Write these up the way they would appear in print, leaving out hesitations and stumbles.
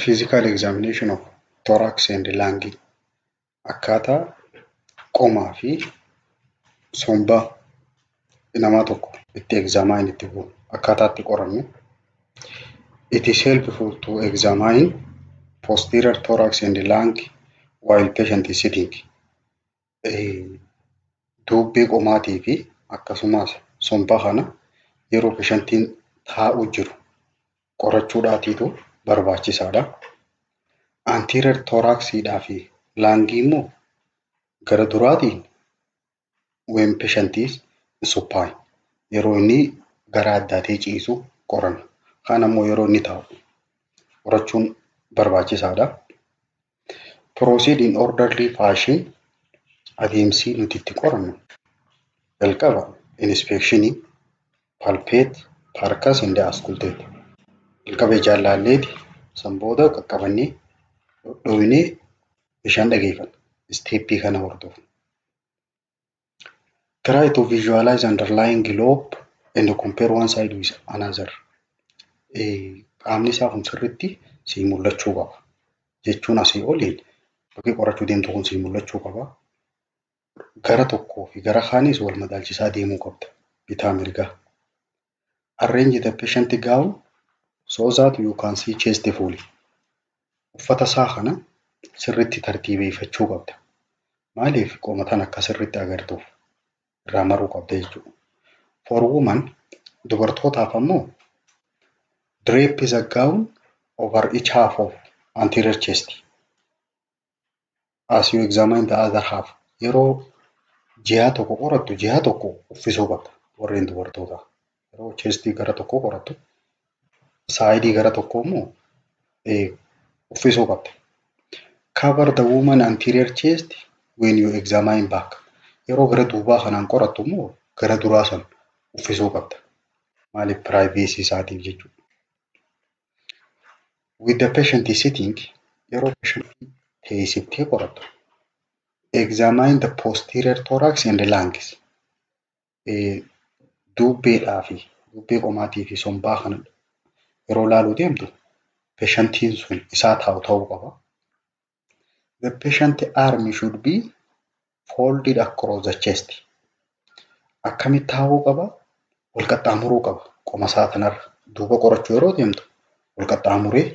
Physical examination of thorax and lung, akkaataa qomaa fi sombaa namaa tokko itti examine itti goonu, akkaataa itti qorannu. It is helpful to examine posterior thorax and lung while patient is sitting. Duubbee qomaatii fi akkasumas somba kana yeroo patientiin taa'u jiru qorachuudhaatiitu barbaachisaadha. Anterior thoraxiidhaa fi lungii immoo gara duraatiin when patient is supine, yeroo inni gara addaatee ciisu qoranna. Kaan ammoo yeroo inni taa'u qorachuun barbaachisaadha. Proceed in orderly fashion, adeemsi nuti itti qorannu jalqaba inspection, palpate, percuss and auscultate. Jalqaba ijaan laalleeti san booda qaqqabannee dhodhooynee bishaan dhageeffanna. Stepii kana hordofna. Try to visualize underlying lobe and compare one side with another. Qaamni isaa kun sirriitti sii mul'achuu qaba. Jechuun asii oliin bakki qorachuu deemtu kun sii mul'achuu qaba. Gara tokkoo fi gara kaanis wal madaalchisaa deemuu qabda. Bitaa mirgaa. Arrange the patient gown so that you can see chest fully. Uffata isaa kana sirriitti tartiibeeffachuu qabda. Maaliif? Qoma tan akka sirriitti agartuuf irraa maruu qabda jechuudha. For woman, dubartootaaf ammoo, drape the gown over each half of anterior chest as you examine the other half. Yeroo ji'a tokko qorattu ji'a tokko uffisuu qabda warreen dubartootaa. Yeroo chestii gara tokkoo qorattu sideii gara tokkoo immoo uffisuu qabda. Cover the woman anterior chest when you examine back. Yeroo gara duubaa kanaan qorattu immoo gara duraa sana uffisuu qabda. Maaliif? Privacy isaatiif jechuudha. With the patient sitting, yeroo patient teessiftee qorattu, examine the posterior thorax and lungs. Duubbeedhaa fi duubbee qomaatii fi sombaa kana yeroo laaluu deemtu patientiin sun isaa taa'u ta'uu qaba. The patient arm should be folded across the chest. Akkamitti taa'uu qaba? Wal qaxxaamuruu qaba. Qoma isaa kanarra duuba qorachuu yeroo deemtu wal qaxxaamuree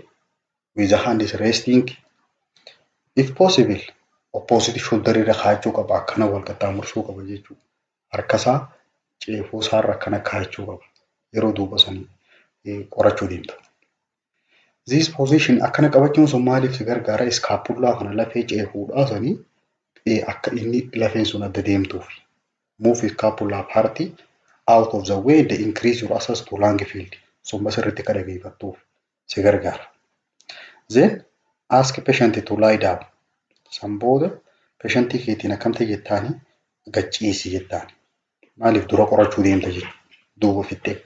with the hand is resting, if possible, opposite shoulder irra kaa'achuu qaba. Akkana wal qaxxaamursuu qaba jechuudha. Harka isaa ceekuu isaarra akkana kaa'achuu qaba. Yeroo duuba sanii qorachuu deemtu. This position, akkana qabachuun sun maaliif si gargaara? Scapula kana, lafee ceekuudhaa sanii, akka inni lafeen sun adda deemtuuf. Move scapula part out of the way and increase your access to lung field. Somba sirriitti akka dhageeffattuuf si gargaara. Then ask patient to lie down. San booda patientii keetiin akkam ta'e jettaani, gad ciisi jettaani. Maaliif? Dura qorachuu deemta jechuudha. Duuba fixxee.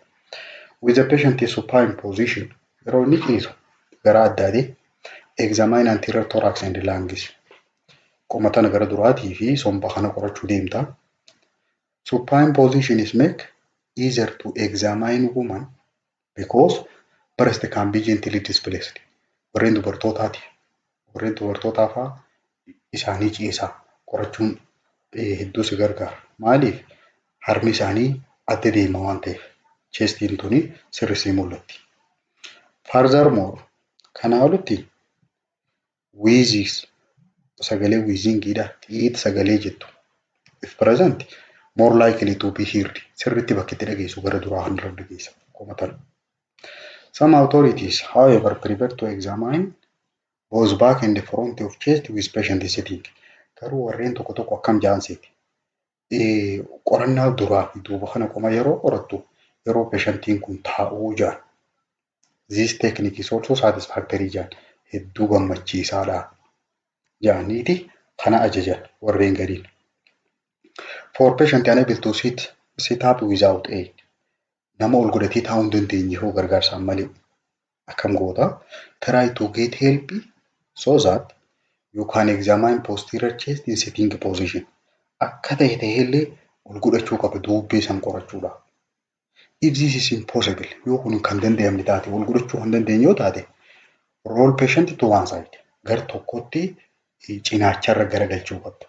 With the patient in supine position, yeroo inni ciisu gara addaati, examine anterior thorax and lungs. Qoma tana gara duraatii fi somba kana qorachuu deemta. Supine position is make easier to examine woman because breast can be gently displaced. Warreen dubartootaati. Warreen dubartootaa fa'aa isaanii ciisaa qorachuun hedduu si gargaara. Maaliif? Harmi isaanii adda deema waan ta'eef chestiin tuni sirrii mul'atti. Furthermore, kanaa olitti, wheezes, sagalee wheezingiidha, xiit sagalee jettu, if present, more likely to be heard, sirriitti bakki itti dhageessu gara duraa kanarra dhageessa qomatan. Some authorities, however, prefer to examine both back and front of chest with patient sitting. Garuu warreen tokko tokko akkam jaanseeti? Qorannaa duraa fi duuba kana qoma yeroo qorattu yeroo patientiin kun taa'uu jaan. This technique is also satisfactory jaan, hedduu gammachiisaadha jaaniiti kana ajajan warreen gariin. For patient unable to sit up without aid. Nama ol godhatee taa'uu hin dandeenye hoo gargaarsaan malee akkam goota? Try to get help so that you can examine posterior chest in sitting position. Akka ta'e ta'ellee ol godhachuu qaba duubbee san qorachuudhaaf. If this is impossible, yoo kun kan danda'amne taate, ol godhachuu kan dandeenye yoo taate, Roll patient to one side. Gar tokkotti cinaacharra garagalchuu qabda.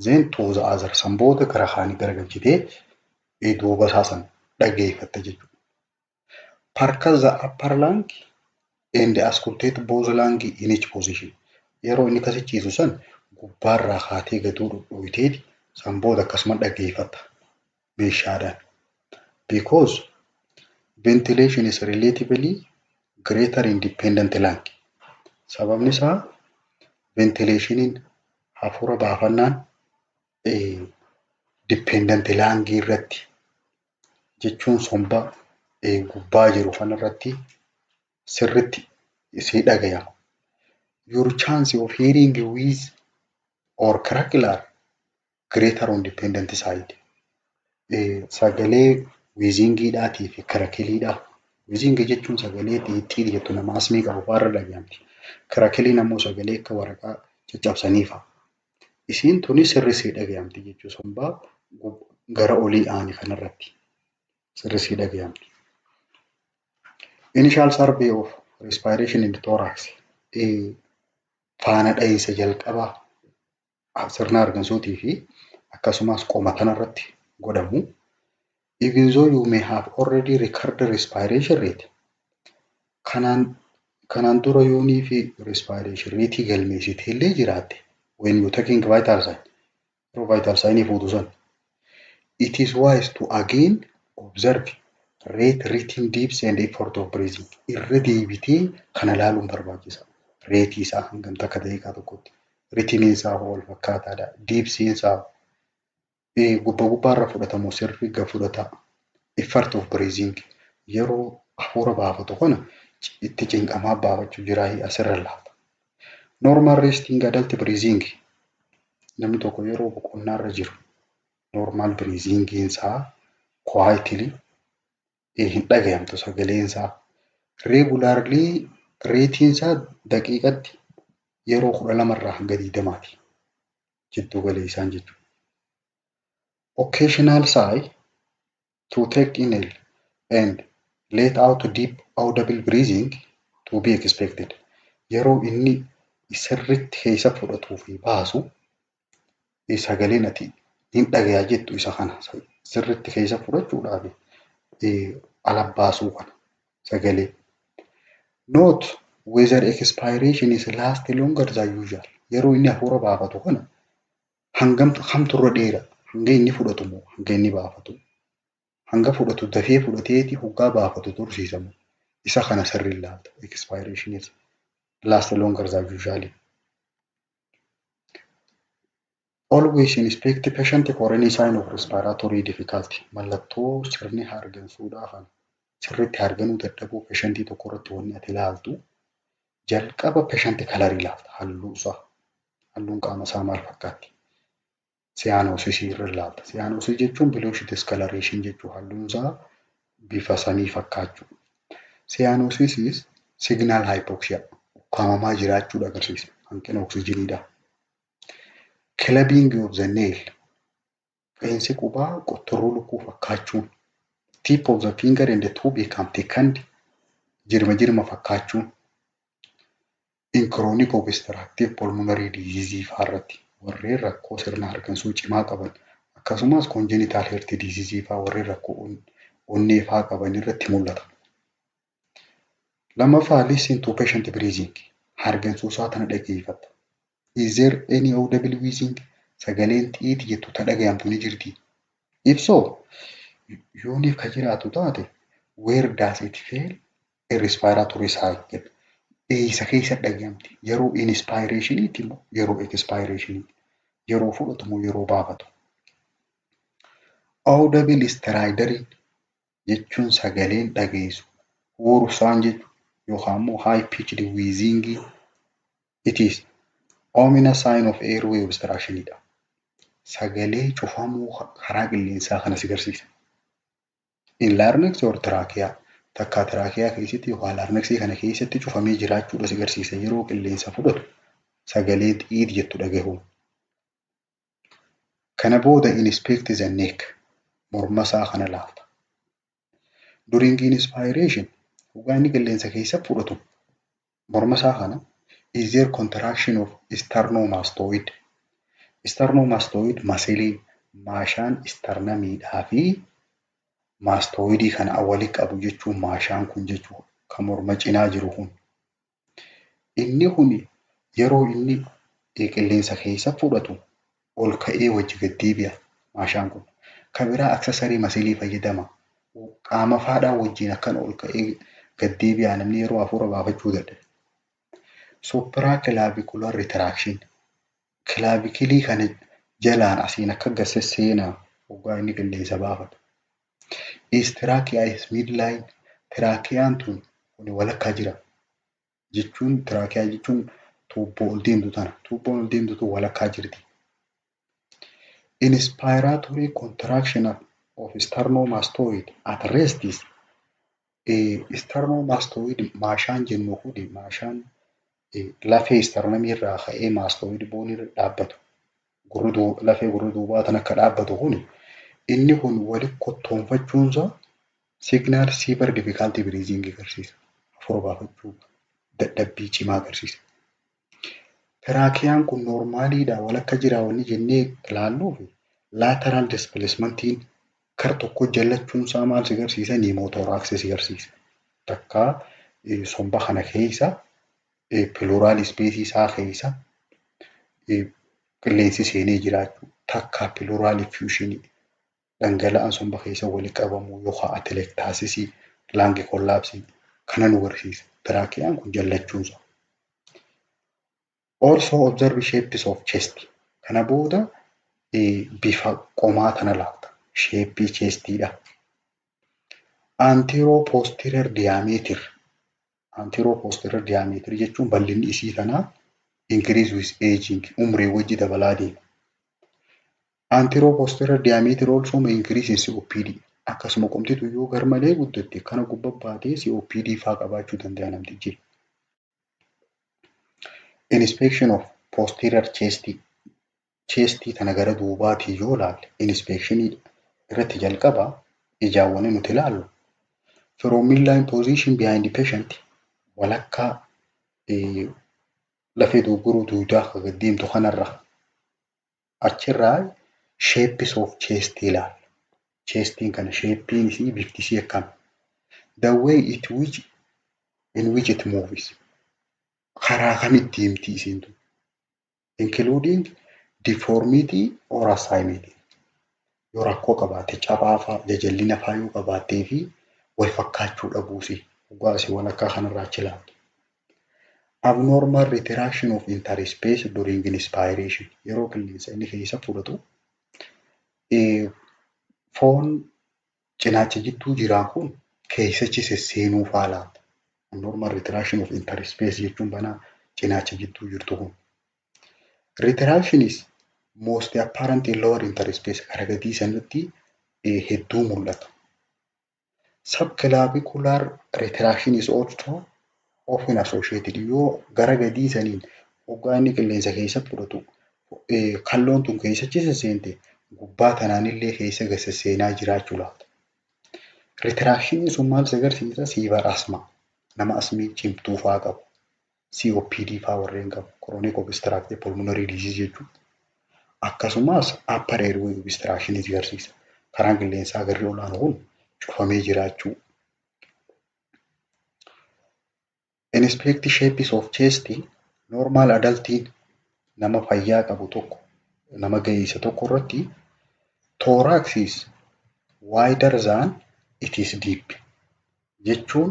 Then to the other. San booda gara kaanii garagalchitee duuba isaa san dhageeffatta jechuudha. Percuss the upper lung and auscultate both lung in each position. Yeroo inni akkasi ciisu san gubbaarraa kaatee gaduu dhudhuuyiteeti san booda akkasuma dhageeffatta meeshaadhaan. Because ventilation is relatively greater in dependent lung. Sababni isaa ventilationiin, hafuura baafannaan, dependent lung irratti jechuun somba gubbaa jiru kanarratti sirritti isii dhagayama. Your chance of hearing wheeze or crackle are greater on dependent side. Sagalee wheezingiidhaatii fi crackleiidhaa. Wheezingii jechuun sagalee xiixxii jettu nama asmii qabu fa'aarra dhagayamti. Crackleiin ammoo sagalee akka waraqaa caccabsanii fa'a. Isiin tuni sirri sii dhagayamti jechuudha. Sombaa gara olii aane kanarratti sirri sii dhagayamti. Initial survey of respiration in the thorax. Faana dhahiinsa jalqabaa sirna hargansuutii fi akkasumas qoma kanarratti godhamu. Even though you may have already recorded respiration rate. Kanaan dura yoonii fi respiration rate galmeessitee illee jiraatte, when you taking vital sign, yeroo vital sign fuutu san, it is wise to again observe rate, rhythm, depth and effort of breathing. Irra deebitee kana laaluun barbaachisa. Rateii isaa hangam takka daqiiqaa tokkotti. Rhythmiin isaa wal fakkaataadha. Depthiin isaa gubbaa gubbaarra fudhatamu sirrii gad fudhata. Effort of breathing, yeroo hafuura baafatu kana itti cinqamaa baafachuu jira asirra laata. Normal resting adult breathing, namni tokko yeroo boqonnaarra jiru normal breathing isaa quietly, hin dhagayamtu sagaleen isaa. Regularly rateiin isaa daqiiqatti yeroo 12rraa hanga 20ti. Jiddu galeessaan jechuudha. Occasional sigh to take inhale and let out deep audible breathing to be expected. Yeroo inni sirriitti keessa fudhatuu fi baasu sagaleen ati hin dhagayaa jettu isa kana sirriitti keessa fudhachuudhaaf ala baasuu kana sagalee. Note whether expiration is last longer than usual. Yeroo inni hafuura baafatu kana hangam kamtu irra dheera, hanga inni fudhatu moo hanga inni baafatu? Hanga fudhatu dafee fudhateeti hoggaa baafatu tursiisamu, isa kana sirrii ilaalta, expiration is last longer than usual. Always inspect patient for any sign of respiratory difficulty. Mallattoo sirni hargansuudhaa kana sirriitti harganuu dadhabuu patientii tokko irratti wanni ati ilaaltu jalqaba patient colorii ilaalta, halluu isaa, halluun qaama isaa maal fakkaatti? Cyanosisii irra ilaalta. Cyanosis jechuun bluish discoloration jechuu, halluun isaa bifa samii fakkaachuu. Cyanosis signal hypoxia, ukkaamamaa jiraachuu agarsiisa, hanqina oksijiniidha. Clubbing of the nail, qeensi qubaa qottorruu lukkuu fakkaachuun, tip of the finger and the toe become thickened, jirma jirma fakkaachuun, in chronic obstructive pulmonary disease fa'aarratti, warreen rakkoo sirna hargansuu cimaa qaban, akkasumas congenital heart disease fa'aa, warreen rakkoo onnee fa'aa qaban irratti mul'ata. Lammaffaa, listen to patient breathing, hargansuu isaa tana dhageeffatta. Is there any audible wheezing? Sagaleen xiiti jettu ta dhagayamtu ni jirti? If so, yooniif ka jiraatu taate, where does it fail a respiratory cycle? Eessa keessa dhagayamti? Yeroo inspirationiiti moo yeroo expirationiiti? Yeroo fudhatu moo yeroo baafatu? Audible stridor jechuun sagaleen dhageessu huursaan jechuudha yookaan immoo high pitched wheezing, it is ominous sign of airway obstruction dha. Sagalee cufamuu karaa qilleensaa kana si agarsiisa. In larynx or trachea, takka trachea keessatti yookaan larynxii kana keessatti cufamee jiraachuudha si agarsiisa, yeroo qilleensa fudhatu sagalee xiit jettu dhagahuun. Kana booda inspect the neck, morma isaa kana laalta. During inspiration, hoggaa inni qilleensa keessa fudhatu Morma isaa kana, is there contraction of sternomastoid? Sternomastoid muscle, maashaan sternumiidhaa fi mastoidii kana walitti qabu jechuun, maashaan kun jechuudha. Kan morma cinaa jiru kun. Inni kun yeroo inni qilleensa keessa fudhatu ol ka'ee wajji gad deebi'a maashaan kun. Kan biraa accessory muscle fayyadama. Qaama faadhaa wajjin akkana ol ka'ee gad deebi'a namni yeroo hafuura baafachuu dadhabe. Supraclavicular retraction. Clavicleii kana jalaan asiin akka gad sesseenaa hoggaa inni qilleensa baafatu. Is trachea is midline? Tracheaan tun kun walakkaa jira. Jechuun trachea jechuun tuubboo ol deemtu tana. Tuubboon ol deemtu tun walakkaa jirti. Inspiratory contraction of sternomastoid at rest is, sternomastoid maashaan jennu kuni, maashaan lafee sternumii irraa ka'ee mastoid boneii irra dhaabbatu, lafee gurra duubaa tan akka dhaabbatu kuni, inni kun walitti kottoonfachuunsaa signal severe difficulty breathing agarsiisa. Hafuura baafachuu dadhabbii cimaa agarsiisa. Tracheaan kun normaliidha walakka jira wanni jennee ilaalluuf, lateral displacementiin kar tokko jallachuunsaa maal si agarsiisa? Pneumothoraxii si agarsiisa. Takkaa somba kana keessa, pleural spaceii isaa keessa qilleensi seenee jiraachuu, takkaa pleural effusionii, dhangala'aan somba keessa walitti qabamuu, yookaan atelectasisii, lung collapseii kana nu agarsiisa. Tracheaan kun jallachuunsaa. Also observe shapes of chest. Kana booda bifa qomaa tana laalta. Shapeii chestiidha. Antero posterior diameter. Antero posterior diameter jechuun bal'inni isii kanaa increase with aging, umrii wajji dabalaa deema. Antero posterior diameter also may increase in COPD. Akkasuma qomtitu yoo garmalee guddatte kana gubbaa baatee COPD faa qabaachuu danda'a namtichi. Inspection of posterior chest. Chestii tana gara duubaatii yoo ilaalle, inspectionii irratti jalqaba ijaawwan nuti ilaallu, from midline position behind the patient, walakkaa lafee dogoggoruu duudaa akka gad deemtu kanarra, achirraa shapes of chest ilaalla. Chestiin kana shapeiin isii, bifti isii akkam? The way it which in which it moves. Karaa kamitti deemti isiin tun? Including deformity or asymmetry. Yoo rakkoo qabaatte, cabaa fa'aa, jajallina fa'aa yoo qabaattee fi wal fakkaachuu dhabuusi dhugaa asii walakkaa kanarraa achi ilaaltu. Abnormal retraction of interspace during inspiration, yeroo qilleensa inni keessa fudhatu foon cinaacha jidduu jiraan kun keessachi sesseenuu fa'aa laata. Abnormal retraction of interspace jechuun banaa cinaacha jidduu jirtu kun. Retraction is most apparent in lower interspace, gara gadii sanatti hedduu mul'ata. Subclavicular retraction is also often associated, yoo gara gadii saniin hoggaa inni qilleensa keessa fudhatu kalloon tun keessachi sesseente, gubbaa tanaanillee keessa gad sesseenaa jiraachuu laata. Retractioniin sun maal si agarsiisa? Severe asthma, nama asmii cimtuu fa'aa qabu. COPD fa'aa warreen qabu. Chronic obstructive pulmonary disease jechuudha. Akkasumas upper airway obstruction si agarsiisa. Karaan qilleensaa garri olaanu kun cufamee jiraachuu. Inspect shapes of chest. Normal adultiin, nama fayyaa qabu tokko, nama ga'eessa tokko irratti, thorax is wider than it is deep jechuun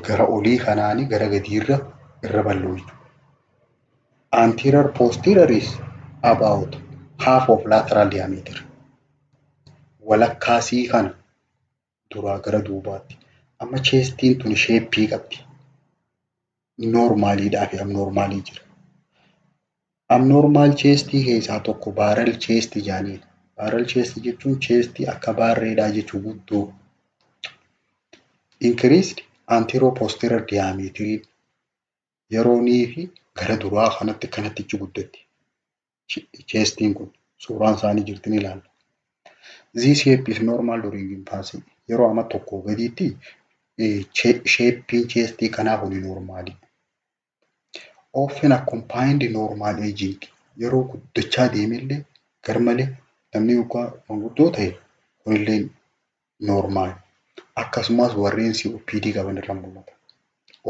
gara olii kanaanii gara gadiirra irra bal'oo jechuudha. Anterior posterior is about half of lateral diameter. Walakkaasii kana duraa gara duubaatti. Amma chestiin tun shapeii qabdi. Normaliidhaa fi abnormalii jira. Abnormal chestii keessaa tokko barrel chestii jedhaniin. Barrel chestii jechuun chestii akka baarreedhaa jechuu, guddoo. Increased anterior posterior diameter yeroonii fi gara duraa kanatti kanattichi guddatti. Chestiin kun suuraan isaanii jirti, ni ilaalla. This shape is normal during infancy. Yeroo amma tokko gadiitti shapeiin chestii kanaa kuni normalii. Often accompanied normal aging, yeroo guddachaa deemellee garmalee namni yookaan manguddoo ta'e kunillee normal. Akkasumas warreen COPD qaban irra mul'ata.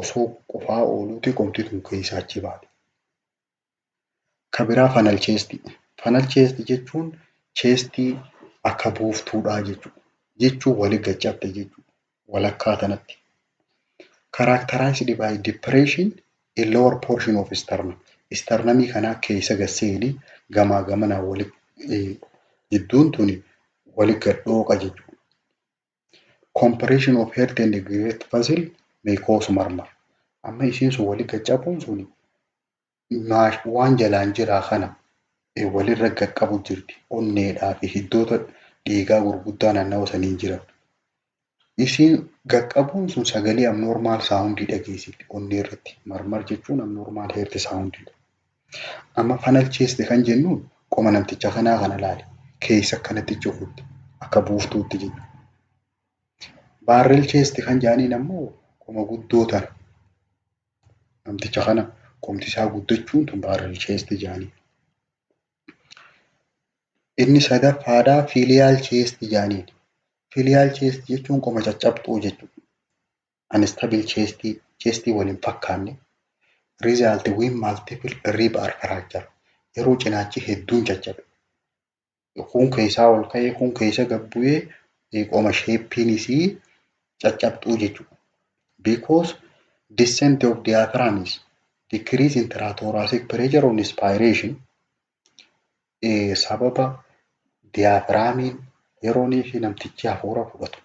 Osoo qofaa ooluuti qomti tun keessaa achi baate. Ka biraa funnel chest. Funnel chest jechuun chestii akka buuftuudhaa jechuudha. Jechuun wali gaccabde jechuudha. Walakkaa tanatti. Characterized by depression in lower portion of sternum. Sternumii kanaa keessa gad seenee gamaa gamanaan wali jidduun tuni wali gad dhooqa jechuudha. Compression of heart and great vessel may cause murmur. Amma isiin sun wali gaccabuun suni waan jalaan jiraa kana walirra qaqqabu jirti. Onneedhaa fi hiddoota dhiigaa gurguddaa naannawa saniin jiran. Isiin qaqqabuun sun sagalee abnormal soundii dhageessifti onnee irratti. Murmur jechuun abnormal heart soundiidha. Amma funnel chest kan jennuun qoma namticha kanaa kana laali. Keessa akkanatti cufutti akka buuftuutti jechuudha. Barrel chest kan jedhaniin ammoo qoma guddoo tana. Namticha kana qomti isaa guddachuun tun barrel chest jedhaniin. Inni sadaffaadhaa flail chest jedhaniin. Flail chest jechuun qoma caccabxuu jechuudha. Unstable chest, chestii wal hin fakkaanne. Result when multiple rib are fractured. Yeroo cinaachi hedduun caccabe. Kun keessaa ol ka'ee kun keessa gad bu'ee qoma shapeiin isii caccabxuu jechuudha. Because descent of diaphragm is decrease intrathoracic pressure on inspiration, sababa diaphragmiin yeroonii fi namtichi hafuura fudhatu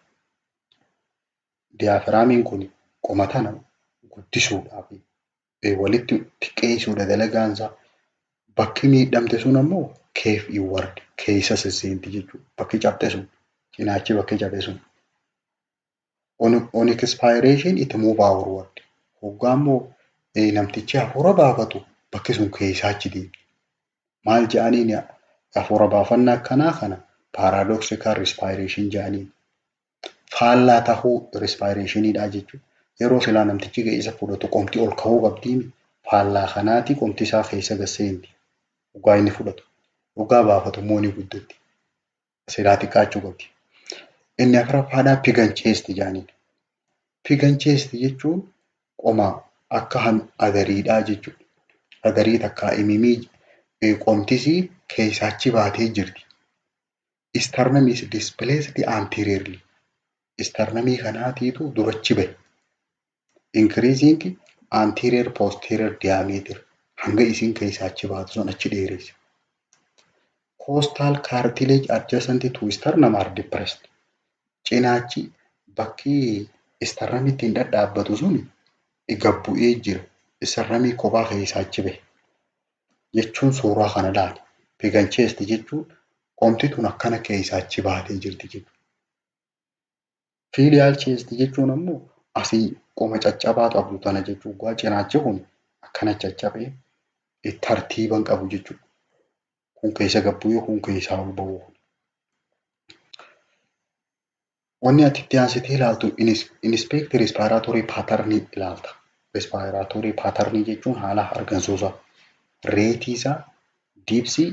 diaphragmiin kun qoma tana guddisuudhaaf walitti xiqqeessuudha dalagaan isaa. Bakki miidhamte sun ammoo cave inward, keessa sesseenti jechuudha. Bakki cabxe sun, cinaachi bakki cabe sun. On expiration it move outward. Hoggaa immoo namtichi hafuura baafatu bakki sun keessaa achi deemti. Maal jedhaniin hafuura baafannaa akkanaa kana? Paradoxical respiration jedhaniin. Faallaa tahuu respirationiidha jechuudha. Yeroo silaa namtichi keessa fudhatu qomti ol ka'uu qabdiimi. Faallaa kanaati qomti isaa keessa gad seenti. Hoggaa inni fudhatu. Hoggaa baafatu immoo ni guddatti. Silaa xiqqaachuu qabdi. Inni afuraffaadhaa pigeon chest jedhaniin. Pigeon chest jechuun qoma akka adariidhaa jechuudha. Adarii takkaa imimii qomtisii keessaa achi baatee jirti. Sternum is displaced anteriorly. Sternumii kanaatiitu durachi bahe. Increasing anterior posterior diameter, hanga isiin keessaa achi baatu sun achi dheeresse. Costal cartilage adjacent to sternum are depressed. Cinaachi bakki sternum ittiin dhadhaabbatu sun gad bu'ee jira. Sternumii kophaa keessaa achi bahe. Jechuun suuraa kana ilaali. Pigeon chest jechuun qomti tun akkana keessaa achi baatee jirti jechuudha. Flail chest jechuun ammoo asii qoma caccabaa qabdu tana jechuudha. Hoggaa cinaachi kun akkana caccabee tartiiba hin qabu jechuudha. Kun keessa gad bu'ee kun keessaa ol ba'u. Wanni ati itti aansitee ilaaltu inspect respiratory pattern ilaalta. Respiratory pattern jechuun haala hargansuu isaa, rateii isaa, depthii,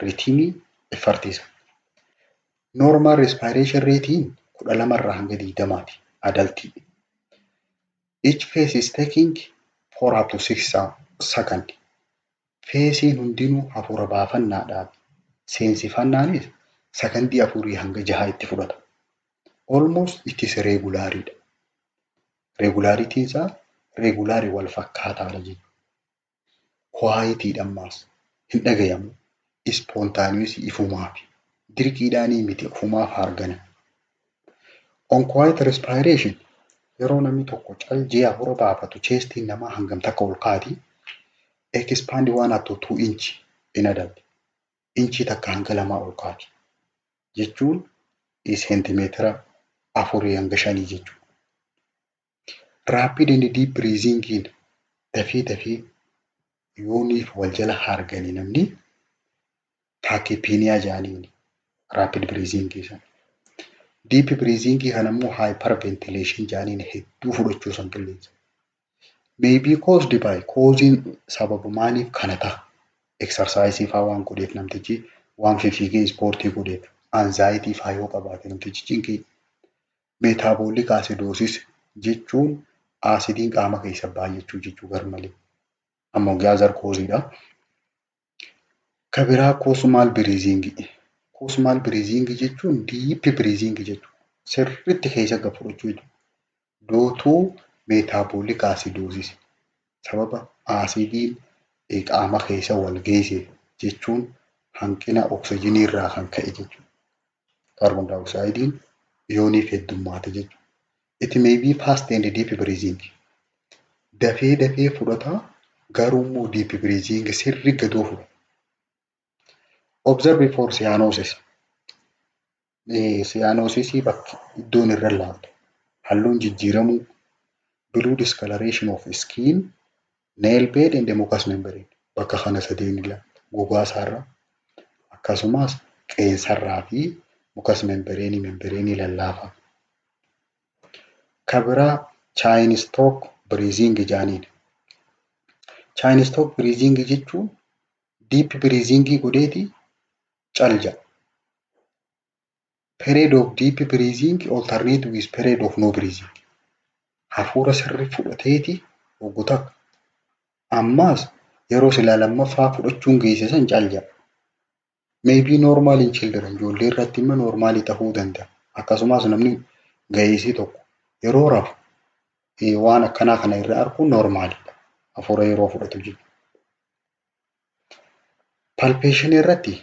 rhythmii, effortii isaa. Normal respiration rateiin 12 irraa hanga 20ti adultii. Each phase is taking 4 up to 6 second. Phaseiin hundinuu hafuura baafannaadhaaf seensifannaanis sakandii 4 hanga 6 itti fudhata. Almost it is regularidha. Regularityiin isaa regularii wal fakkaataadha jechuudha. Quietiidha ammaas, hin dhagayamu. Spontaneous, ifumaafi. Dirqiidhaanii miti, ofumaaf hargana. On quiet respiration, yeroo namni tokko cal jee hafuura baafatu chestiin namaa hangam takka ol kaati? Expand 1 up to 2 inch in adult. Inchii 1 hanga 2 ol kaati. Jechuun seentimeetira 4 hanga 5 jechuudha. Rapid and deep breathing, dafee dafee yooniif wal jala hargani namni tachypnea jedhaniini rapid breathing sana. Deep breathing kana immoo hyperventilation jedhaniin, hedduu fudhachuu san qilleensa. May be caused by, causing sababa maaliif kana ta'a? Exercise faa waan godheef, namtichi waan fiigee ispoortii godheef, anxiety faa yoo qabaate namtichi cinqii. Metabolic acidosis jechuun aasidiin qaama keessa baay'achuu jechuu garmalee. Among other causeidha. Ka biraa Kussmaul breathing. Kussmaul breathing jechuun deep breathing jechuudha. Sirriitti keessa gad fudhachuu jechuudha. Due to metabolic acidosis, sababa aasidiin qaama keessa wal geesse jechuun hanqina oksijiinii irraa kan ka'e jechuudha. Carbon dioxidein yooniif heddummaate jechuudha. It may be fast and deep breathing. Dafee dafee fudhataa, garuu immoo deep breathing sirri gadoo fudhata. Observe for cyanosis. Cyanosisii bakki iddoon irra laaltu halluun jijjiiramuu, blue discoloration of skin, nail bed and mucous membrane, bakka kana sadeen ilaalla. Gogaa isaarra, akkasumas qeensarraa fi mucous membrane, membrane lallaafaa. Ka biraa Cheyne-Stokes breathing jaaniin. Cheyne-Stokes breathing jechuun deep breathing godheeti cal jedha. Period of deep breathing alternate with period of no breathing. Hafuura sirrii fudhateeti hoggu takka. Ammas yeroo silaa lammaffaa fudhachuun geesse san cal jedha. Maybe normal in children, ijoollee irratti immoo normaalii ta'uu danda'a. Akkasumas namni ga'eessii tokko yeroo rafu waan akkanaa kana irraa arguun normaalidha. Hafuura yeroo fudhatu jechuudha. Palpation irratti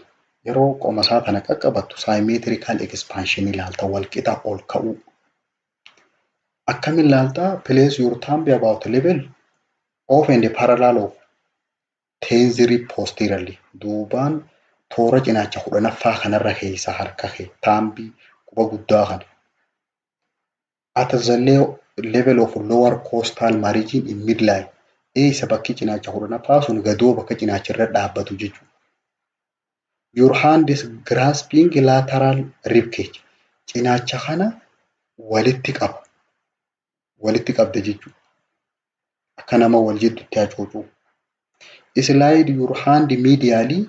yeroo qoma isaa kana qaqqabattu symmetrical expansion ilaalta, walqixa ol ka'uu. Akkamiin ilaaltaa? Place your thumb about level of and parallel of 10th rib posteriorly, duubaan toora cinaacha 10ffaa kanarra keessa harka kee, thumbii, quba guddaa kana. At the level of lower costal margin in midline, eessa bakki cinaacha 10ffaa sun gadoo bakka cinaacha irra dhaabbatu jechuudha. Your hand is grasping lateral rib cage. Cinaacha kana walitti qaba. Walitti qabda jechuudha. Akka nama wal jidduutti hacuucuu. Slide your hand medially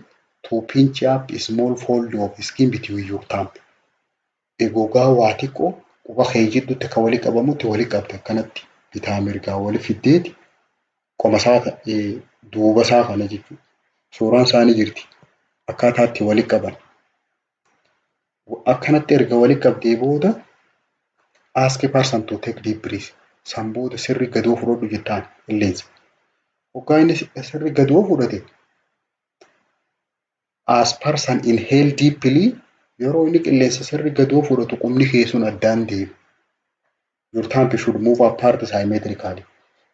to pinch up a small fold of skin between your thumb. Gogaa waa xiqqoo quba kee jidduutti akka walii qabamutti walii qabda, akkanatti bitaa mirgaa wali fiddeeti qoma isaa duuba isaa kana jechuudha. Suuraan isaa ni jirti. Akkaataa itti wali qaban. Akkanatti erga wali qabdee booda ask a person to take deep breath. San booda sirri gadoo fudhadhu jettaan qilleensa. Hoggaa inni sirri gadoo fudhate, as person inhale deeply, yeroo inni qilleensa sirri gadoo fudhatu qubni kee sun addaan deema. Your thumb should move apart symmetrically.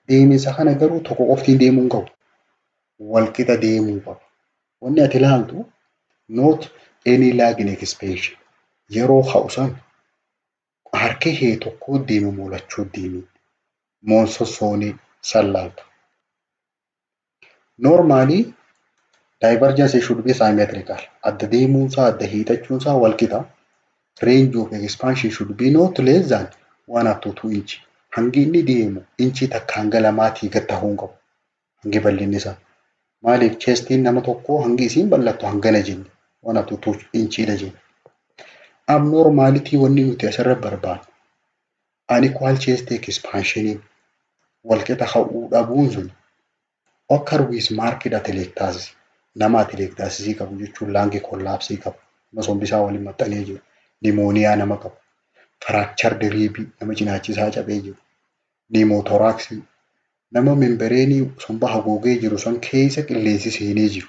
Deeminsa kana garuu tokko qoftiin deemuu hin qabu. Walqixa deemuu qaba. Wanni ati ilaaltu not any lag in expansion. Yeroo ka'u san harki kee tokkoo deemu moo lachuu deeme moon sossoonee san laalta. Normally divergence should be symmetrical. Adda deemuunsaa, adda hiixachuunsaa wal qixa. Range of expansion should be not less than 1 up to 2 inch. Hangi inni deemu inchii 1 hanga 2 gad ta'uu hin qabu. Hangi bal'inni isaa. Maaliif? Chestiin nama tokkoo hangi isiin bal'attu hangana jenne, 1 up to 2 inchiidha jenne. Abnormality wanni nuti asirra barbaannu unequal chest expansion, walqixa ka'uu dhabuun sun occur with marked atelectasis. Nama atelectasis qabu jechuun lung collapse qabu. Nama sombi isaa waliin maxxanee jiru. Pneumonia nama qabu. Fractured rib, nama cinaachi isaa cabee jiru. Pneumothorax, nama membraneii somba haguugee jiru san keessa qilleensi seenee jiru.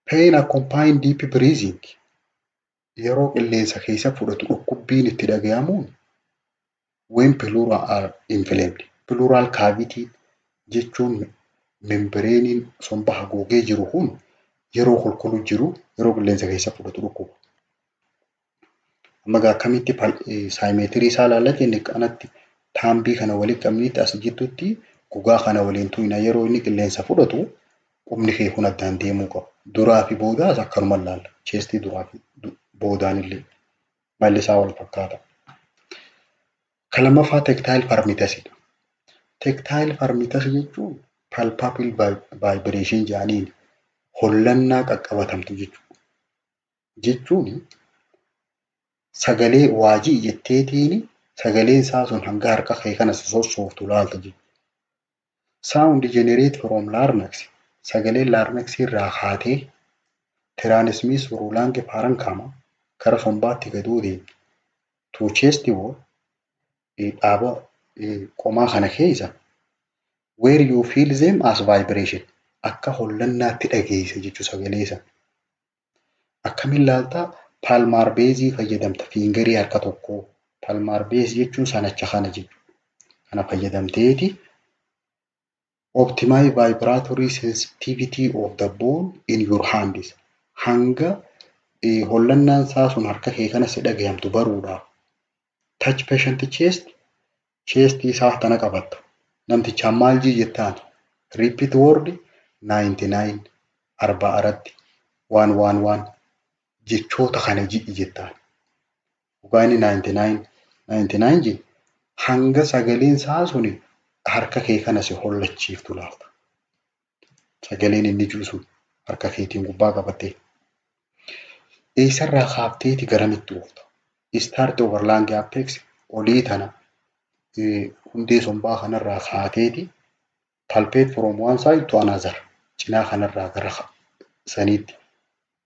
Pain accompanying deep breathing, yeroo qilleensa keessa fudhatu dhukkubbiin itti dhagayamuun when pleura are inflamed. Pleural cavity jechuun membraneiin somba haguugee jiru kun yeroo qulqullu jiru, yeroo qilleensa keessa fudhatu dhukkuba. Amma egaa akkamitti symmetry isaa ilaalla jenne? Kanatti thumbii kana walitti qabneetti as jidduutti gogaa kana waliin tuqna, yeroo inni qilleensa fudhatu qubni kee kun addaan deemuu qaba. Duraa fi boodaas akkanuma ilaalla. Chestii duraa fi boodaan illee malli isaa wal fakkaata. Kan lammaffaa tactile fremitus. Tactile fremitus jechuun palpable vibration jedhaniin hollannaa qaqqabatamtu jechuudha. Jechuun sagalee waajii jetteetiin sagaleen isaa sun hanga harka kee kana sossooftu laalta jechuudha. Sound generate from larynx, sagaleen larynx irraa kaatee transmit through lung parenchyma gara sombaatti gadoo deemtu to chest wall, dhaaba qomaa kana keessa, where you feel them as vibration, akka hollannaatti dhageessa jechuudha sagalee sana. Akkamiin laaltaa? Palmar base fayyadamta, fingerii harka tokkoo. Palmar base jechuun sanacha kana jechuudha. Kana fayyadamteeti optimize vibratory sensitivity of the bone in your hands. Hanga hollannaan isaa sun harka kee kana si dhagayamtu baruudhaaf. Touch patient chest, chest isaa tana qabatta. Namtichaan maal jii jettaan? Repeat word 99 arba aratti 111 jechoota kana ji'i jettaan. Dhugaa inni 99 99 ji hanga sagaleen isaa suni harka kee kana si hollachiiftu laalta. Sagaleen inni jiru sun harka keetiin gubbaa qabattee. Eessarraa kaafteeti garamitti oofta? Start over lung apex, olii tana hundee sombaa kanarraa kaateeti palpate from one side to another, cinaa kanarraa gara saniitti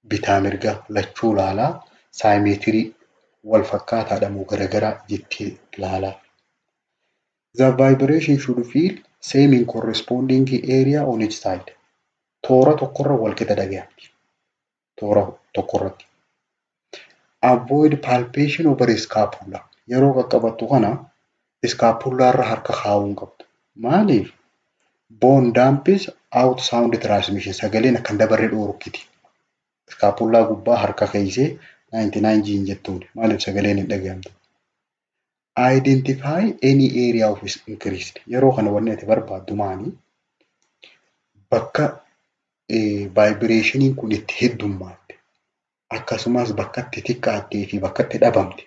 bitaa mirga lachuu laalaa, symmetry wal fakkaataadha moo garagaraa jettee laalaa. The vibration should feel same in corresponding area on each side. Toora tokkorra wal qixa dhagayamti. Toora tokkorratti. Avoid palpation over scapula. Yeroo qaqqabattu kana scapula irra harka kaa'uu hin qabdu. Maaliif? Bone damps out sound transmission, sagaleen akka hin dabarre dhoorkiti. Scapula gubbaa harka keessee 99 G jettuun maaliif sagaleen hin dhagayamtu? Identify any area of increased. Yeroo kana wanni ati barbaaddu maali? Bakka vibrationiin kun itti heddummaate, akkasumas bakka itti xiqqaattee fi bakka itti dhabamte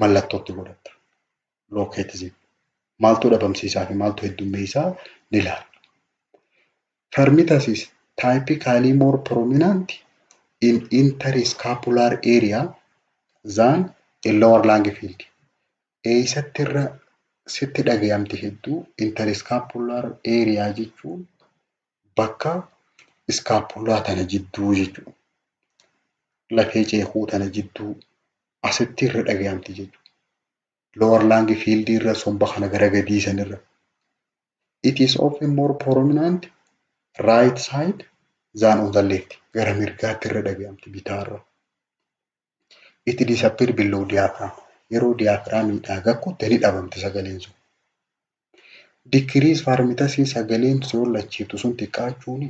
mallattootti godhatta. Locate. Maaltu dhabamsiisaa fi maaltu heddummeessaa ni ilaalla. Fremitus is typically more prominent in interscapular area than in lower lung field. Eessatti irra sitti dhagayamti hedduu? Interscapular area jechuun bakka scapula tana jidduu jechuudha. Lafee ceekuu tana jidduu asitti irra dhagayamti jechuudha. Lower lung field irra somba kana gara gadii sanirra. It is often more prominent right side than on the left. Gara mirgaatti irra dhagayamti bitaarra. It disappear below diaphragm. Yeroo diaphragmiidhaa gakkutte ni dhabamti sagaleen sun. Decrease fremitus, sagaleen si hollachiiftu sun xiqqaachuuni,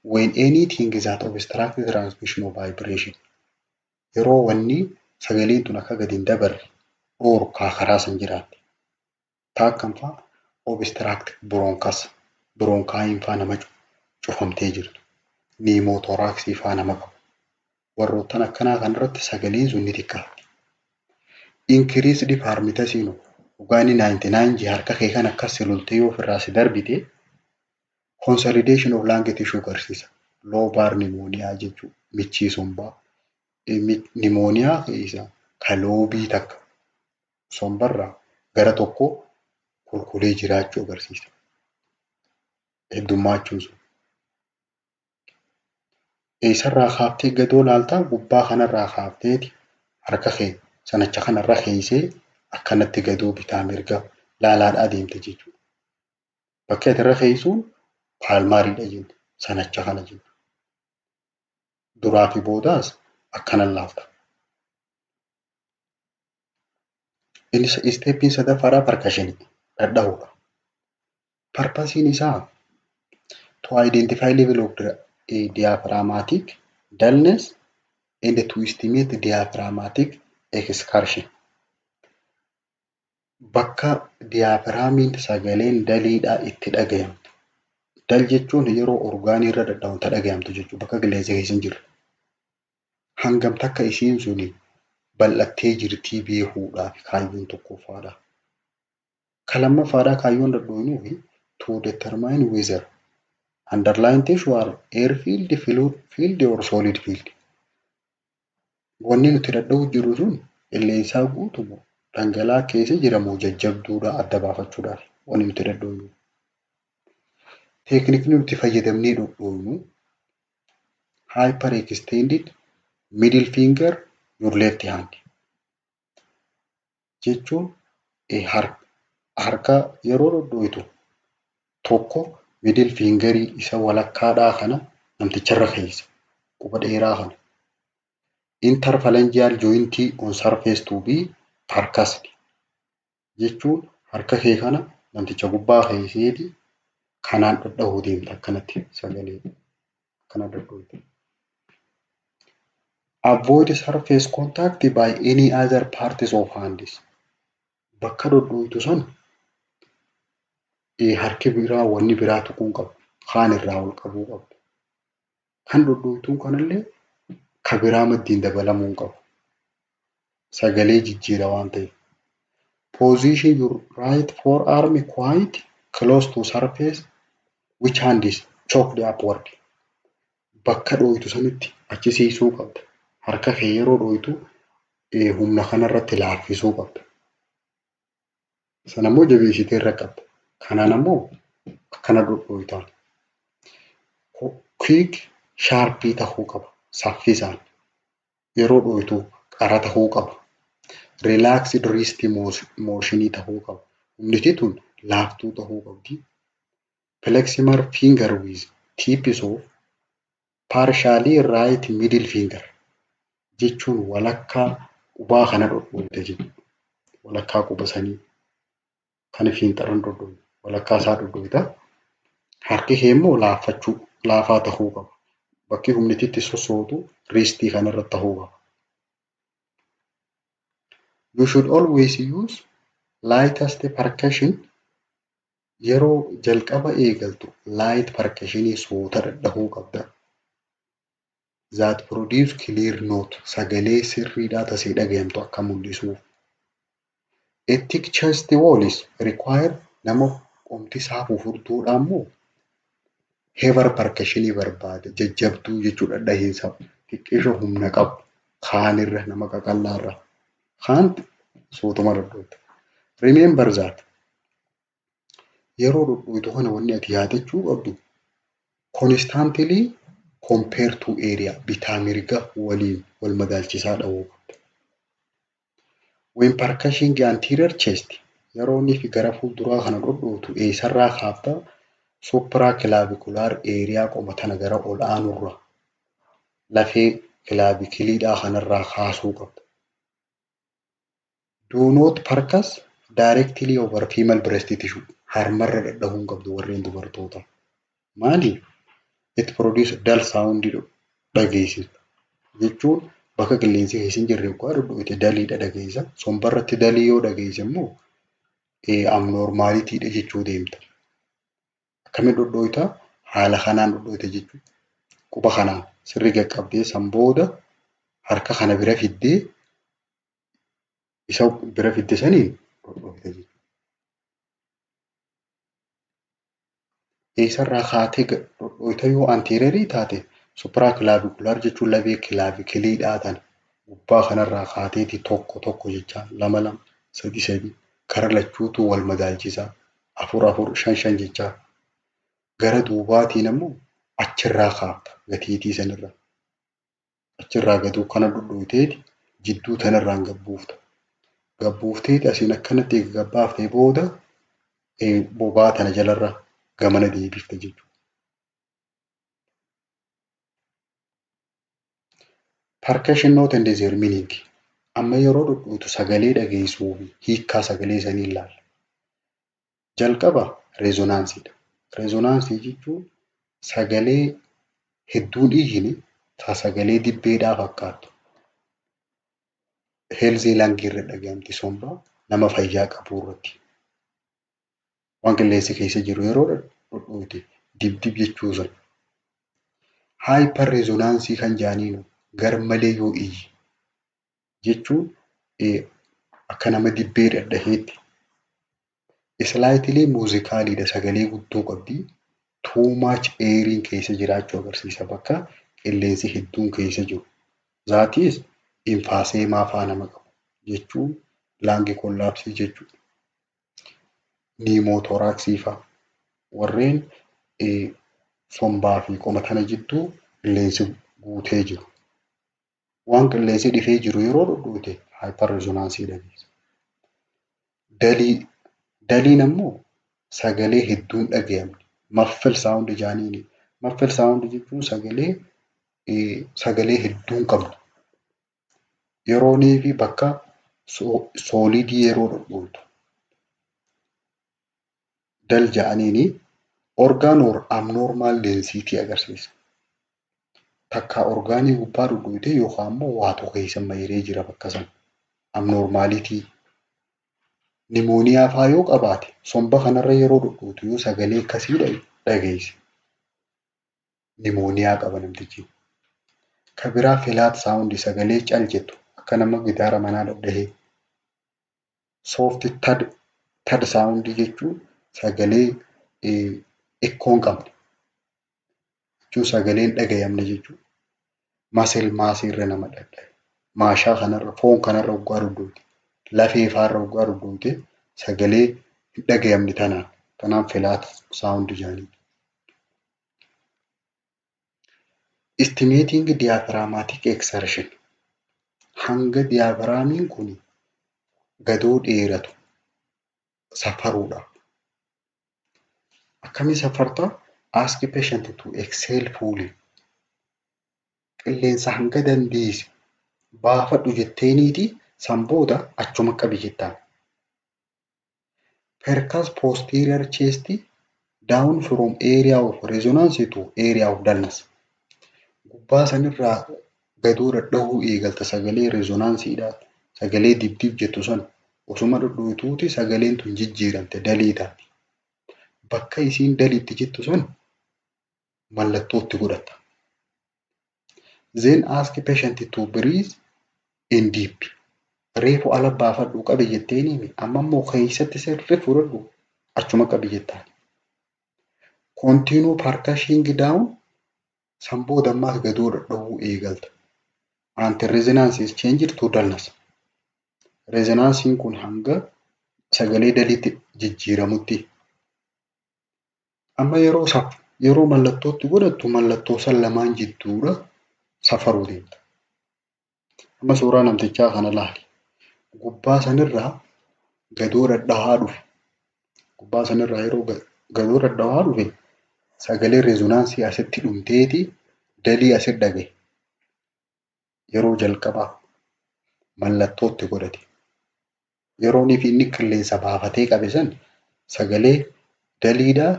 when anything that obstruct transmission of vibration. Yeroo wanni sagaleen tun akka gadi hin dabarre dhoorkaa karaa san jiraatte. Taakkan fa'aa obstruct bronchus, bronchiin fa'aa nama cufamtee jirtu. Pneumothoraxii fa'aa nama qabu. Warroottan akkanaa kanarratti sagaleen sun ni xiqqaatti. Increased fremitus, dhugaa inni 99 jee harka kee kan akkas si loltee yoo ofirraa si darbite, consolidation of lung tissue agarsiisa. Lobar pneumonia jechuudha. Michii sombaa. Pneumonia keessa ka lobeii takka sombarraa gara tokko kulkulee jiraachuu agarsiisa. Heddummaachuu sun. Eessarraa kaaftee gadoo laaltaa? Gubbaa kanarraa kaafteeti harka kee sanacha kanarra keessee akkanatti gadoo bitaa mirga laalaadhaa deemte jechuudha. Bakki ati irra keessuun palmariidha jenna. Sanacha kana jenna. Duraa fi boodaas akkanan laalta. Inni steppiin sadaffaadhaa percussionii dhadha'uudha. Purposeiin isaa to identify level of diaphragmatic dullness and to estimate diaphragmatic excursion. Bakka diaphragmiin sagaleen dulliidhaa itti dhagayamtu. Dull jechuun yeroo organii irra dhadha'u dhagayamtu jechuudha. Bakka qilleensa keessa hin jirre. Hangam takka isiin suni bal'attee jirtii beekuudhaaf kaayyoon tokkoffaadha. Ka lammaffaadhaa kaayyoon dhadhooynuufi to determine whether underlying tissue are air filled, fluid filled or solid filled. Wanni nuti dhadha'u jirru sun qilleensaa guutumoo dhangala'aa keessa jiramoo jajjabduudha adda baafachuudhaaf wanni nuti dhadhooynu. Teeknikni nuti fayyadamnee dhodhooynu hyper extended middle finger your left hand jechuun harka yeroo dhodhooytu tokko middle fingerii isa walakkaadhaa kana namticharra keessa quba dheeraa kana. Interphalangeal joint on surface to be percussed jechuun harka kee kana namticha gubbaa keesseeti kanaan dhadhahuu deemta akkanatti sagalee akkana dhadhooyta. Avoid surface contact by any other parts of hands. Bakka dhodhooytu sana harki biraa wanni biraa tuquu hin qabu. Kaan irraa ol qabuu qabda. Kan dhodhooytuun kanallee ka biraa maddiin dabalamuu hin qabu. Sagalee jijjiira waan ta'eef. Position your right forearm quite close to surface which hand is choked upward. Bakka dhooytu sanitti achi siisuu qabda. Harka kee yeroo dhooytu humna kanarratti laaffisuu qabda. Sana immoo jabeessitee irra qabda. Kanaan ammoo akkana dhodhooytaan. Quick sharpii tahuu qaba. Saffisaan. Yeroo dhooytu qara tahuu qaba. Relaxed wrist motionii tahuu qaba. Humniti tun laaftuu tahuu qabdi. Pleximer finger with tips of partially right middle finger jechuun walakkaa qubaa kana dhodhooyte jechuudha. Walakkaa quba sanii kan fiinxarran dhodhooyte walakkaa isaa dhodhooyta. Harki kee immoo laaffachuu laafaa tahuu qaba. Bakki humniti itti sossootu wristii kanarra tahuu qaba. You should always use lightest percussion. Yeroo jalqaba eegaltu light percussionii suuta dhadhahuu qabda. That produce clear note, sagalee sirriidhaa tasii dhagayamtu akka mul'isuuf. A thick chest wall is required. Nama qomti isaa fufurtuudha immoo heavier percussionii barbaada, jajjabduu jechuudha, dhahiinsa xiqqeesho humna qabu kaanirra nama qaqallaarra kaan suutuma dhodhooyta. Remember that yeroo dhodhooytu kana wanni ati yaadachuu qabdu constantly compare to area, bitaa mirga waliin wal madaalchisaa dhahuu qabda. When percussion anterior chest, yeroo inni fi gara fuulduraa kana dhodhootu eessarraa kaafta? Supraclavicular area, qoma tana gara ol aanurra lafee clavicleiidhaa kanarraa kaasuu qabda. Do not percuss directly over female breast tissue. Harmarra dhadhahuu hin qabdu warreen dubartootaa. Maali? It produce dull sound dhageessisa. Jechuun bakka qilleensi keessa hin jirre yoggaa dhodhooyte dulliidha dhageessa. Sombarratti dullii yoo dhageesse immoo abnormalityiidha jechuu deemta. Akkamiin dhodhooyta? Haala kanaan dhodhooyta jechuudha. Quba kanaan sirrii qaqqabdee san booda harka kana bira fiddee isa bira fidde saniin dhodhooyta jechuudha. Eessarraa kaatee dhodhooyta? Yoo anteriorii taate supraclavicular jechuun lafee clavicleiidhaa tana gubbaa kanarraa kaateeti tokko tokko jechaa, lama lama, sadi sadi, kara lachuutu wal madaalchisaa, afur afur, shan shan jechaa, gara duubaatiin ammoo achirraa kaafta gatiitii sanirraa. Achirraa gaduu kana dhodhooyteeti jidduu tanarraan gad buufta. Gad buufteeti asiin akkanatti gad baaftee booda bobaa tana jalarra gamana deebifta jechuudha. Percussion note and their meaning. Amma yeroo dhodhooytu sagalee dhageessuu fi hiikkaa sagalee sanii ilaalla. Jalqaba resonanceiidha. Resonanceii jechuun sagalee hedduun iyyine ta sagalee dibbeedhaa fakkaattu. Healthy lungii irra dhagayamti, sombaa nama fayyaa qabu irratti. Waan qilleensi keessa jiru yeroo dhodhooyte dibdib jechuu sana. Hyper resonanceii kan jedhaniinu garmalee yoo iyye jechuun akka nama dibbee dhadhaheetti. Slightly musicaliidha, sagalee guddoo qabdi. Too much airiin keessa jiraachuu agarsiisa, bakka qilleensi hedduun keessa jiru. That is emphysema faa nama qabu jechuun lung collapse jechuudha. Pneumothoraxii faa, warreen sombaa fi qoma tana jidduu qilleensi guutee jiru. Waan qilleensi dhifee jiru yeroo dhodhooyte hyper resonance dhageessa. Dullii, dulliin ammoo sagalee hedduu hin dhagayamne, muffled sound jaaniini. Muffled sound jechuun sagalee hedduu hin qabne. Yeroonii fi bakka solidii yeroo dhodhooytu. Dull ja'aniini organ or abnormal density agarsiisa. Takka organii gubbaa dhodhooyte yookaan immoo waatu keessa mayree jira bakka sana. Abnormality. Pneumonia faa yoo qabaate somba kanarra yeroo dhodhooytu yoo sagalee akkasii dhageesse, pneumonia qaba namtichi. Ka biraa flat sound, sagalee cal jettu akka nama gitaara manaa dhadhahee. Soft thud, thud sound jechuun sagalee echo hin qabne jechuun sagalee hin dhagayamne jechuudha. Muscle massii irra nama dhadhahe. Maashaa kanarra, foon kanarra hoggaa dhodhooyte, lafee faarra hoggaa dhodhooyte, sagalee hin dhagayamne tanaan flat sound jedhanii. Estimating diaphragmatic exertion, hanga diaphragmiin kun gadoo dheeratu safaruudha. Akkamiin safartaa? Ask patient to exhale fully. Qilleensa hanga dandeesse baafadhu jetteeniiti, san booda achuma qabi jettaan. Percuss posterior chest down from area of resonance to area of dullness. Gubbaa sanirraa gadoo dhadhahuu eegalta sagalee resonanceiidha. Sagalee dibdib jettu sana osuma dhodhooytuuti sagaleen tun jijjiiramte, dullii taati. Bakka isiin dulliitti jettu sun mallattoo itti godhatta. Then ask patient to breathe in deep. Reefu ala baafadhu qabi jetteeni, amma immoo keessatti sirri fudhadhu, achuma qabi jettaan. Continue percussion down, san booda ammaas gadoo dhadhahuu eegalta. Until resonance is changed to dullness. Resonanceiin kun hanga sagalee dulliitti jijjiiramutti. Amma yeroo mallattootti godhattu mallattoo san lamaan jidduudha safaruu deemta. Amma suuraa namtichaa kana laali. Gubbaa sanirraa gadoo dhadhahaa dhufe. Gubbaa sanirraa yeroo gadoo dhadhahaa dhufe sagalee resonanceii asitti dhumteeti dullii asitti dhagaye. Yeroo jalqabaaf mallattoo itti godhate. Yeroo inni qilleensa baafatee qabe san sagalee dulliidhaa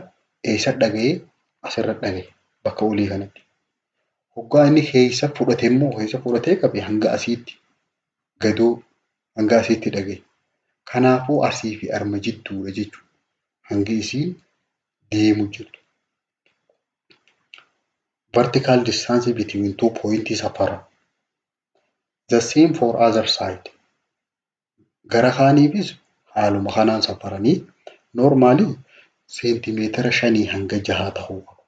eessa dhaga'ee? Asirra dhagaye, bakka olii kanatti. Hoggaa inni keessa fudhate immoo, keessa fudhatee qabe, hanga asiitti gadoo hanga asiitti dhagaye. Kanaafuu asii fi arma jidduudha jechuudha. Hangi isiin deemu jirtu. Vertical distance between two points safara. The same for other side. Gara kaaniifis haaluma kanaan safaranii normally seentimeetira 5 hanga 6 ta'uu qaba.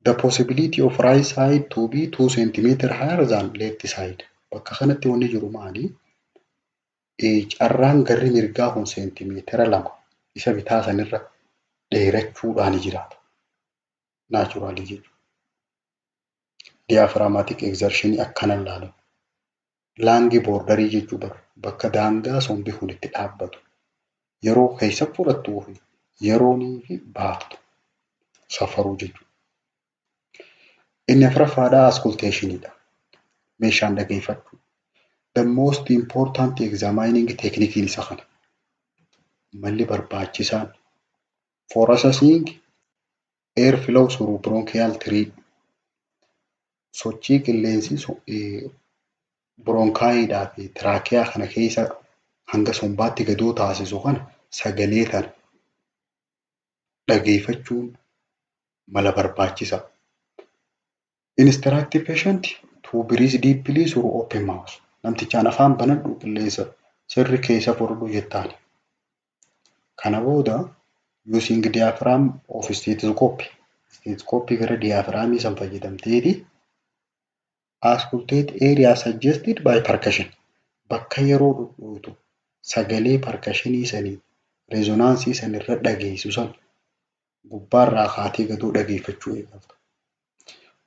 The possibility of right side to be 2 centimeter higher than left side. Bakka kanatti wanni jiru maali? Carraan garri mirgaa kun seentimeetira 2 isa bitaa sanirra dheerachuudhaan jiraata. Naturalii jechuudha. Diaphragmatic exertion akkanan ilaalamu. Lung borderii jechuu bakka daangaa sombi kun itti dhaabbatu. Yeroo keessa fudhattuu fi yeroo fi baaftu safaruu jechuudha. Inni afuraffaadhaa auscultationiidha. Meeshaan dhageeffachuu. The most important examining technique isa kana. Malli barbaachisaan for assessing air flow through bronchial tree, sochii qilleensi bronchiidhaa fi trachea kana keessa hanga sombaatti gadoo taasisu kana sagalee kana dhageeffachuun mala barbaachisaa. Instruct patient to breathe deeply through open mouth. Namtichaan afaan banadhu, qilleensa sirri keessa fudhadhu jettaan. Kana booda using diaphragm of stethoscope, stethoscope gara diaphragmii san fayyadamteeti auscultate area suggested by percussion, bakka yeroo dhudhuutu sagalee percussionii sanii resonance san irra dhageessu san gubbaarraa kaatee gadoo dhageeffachuu eegalta.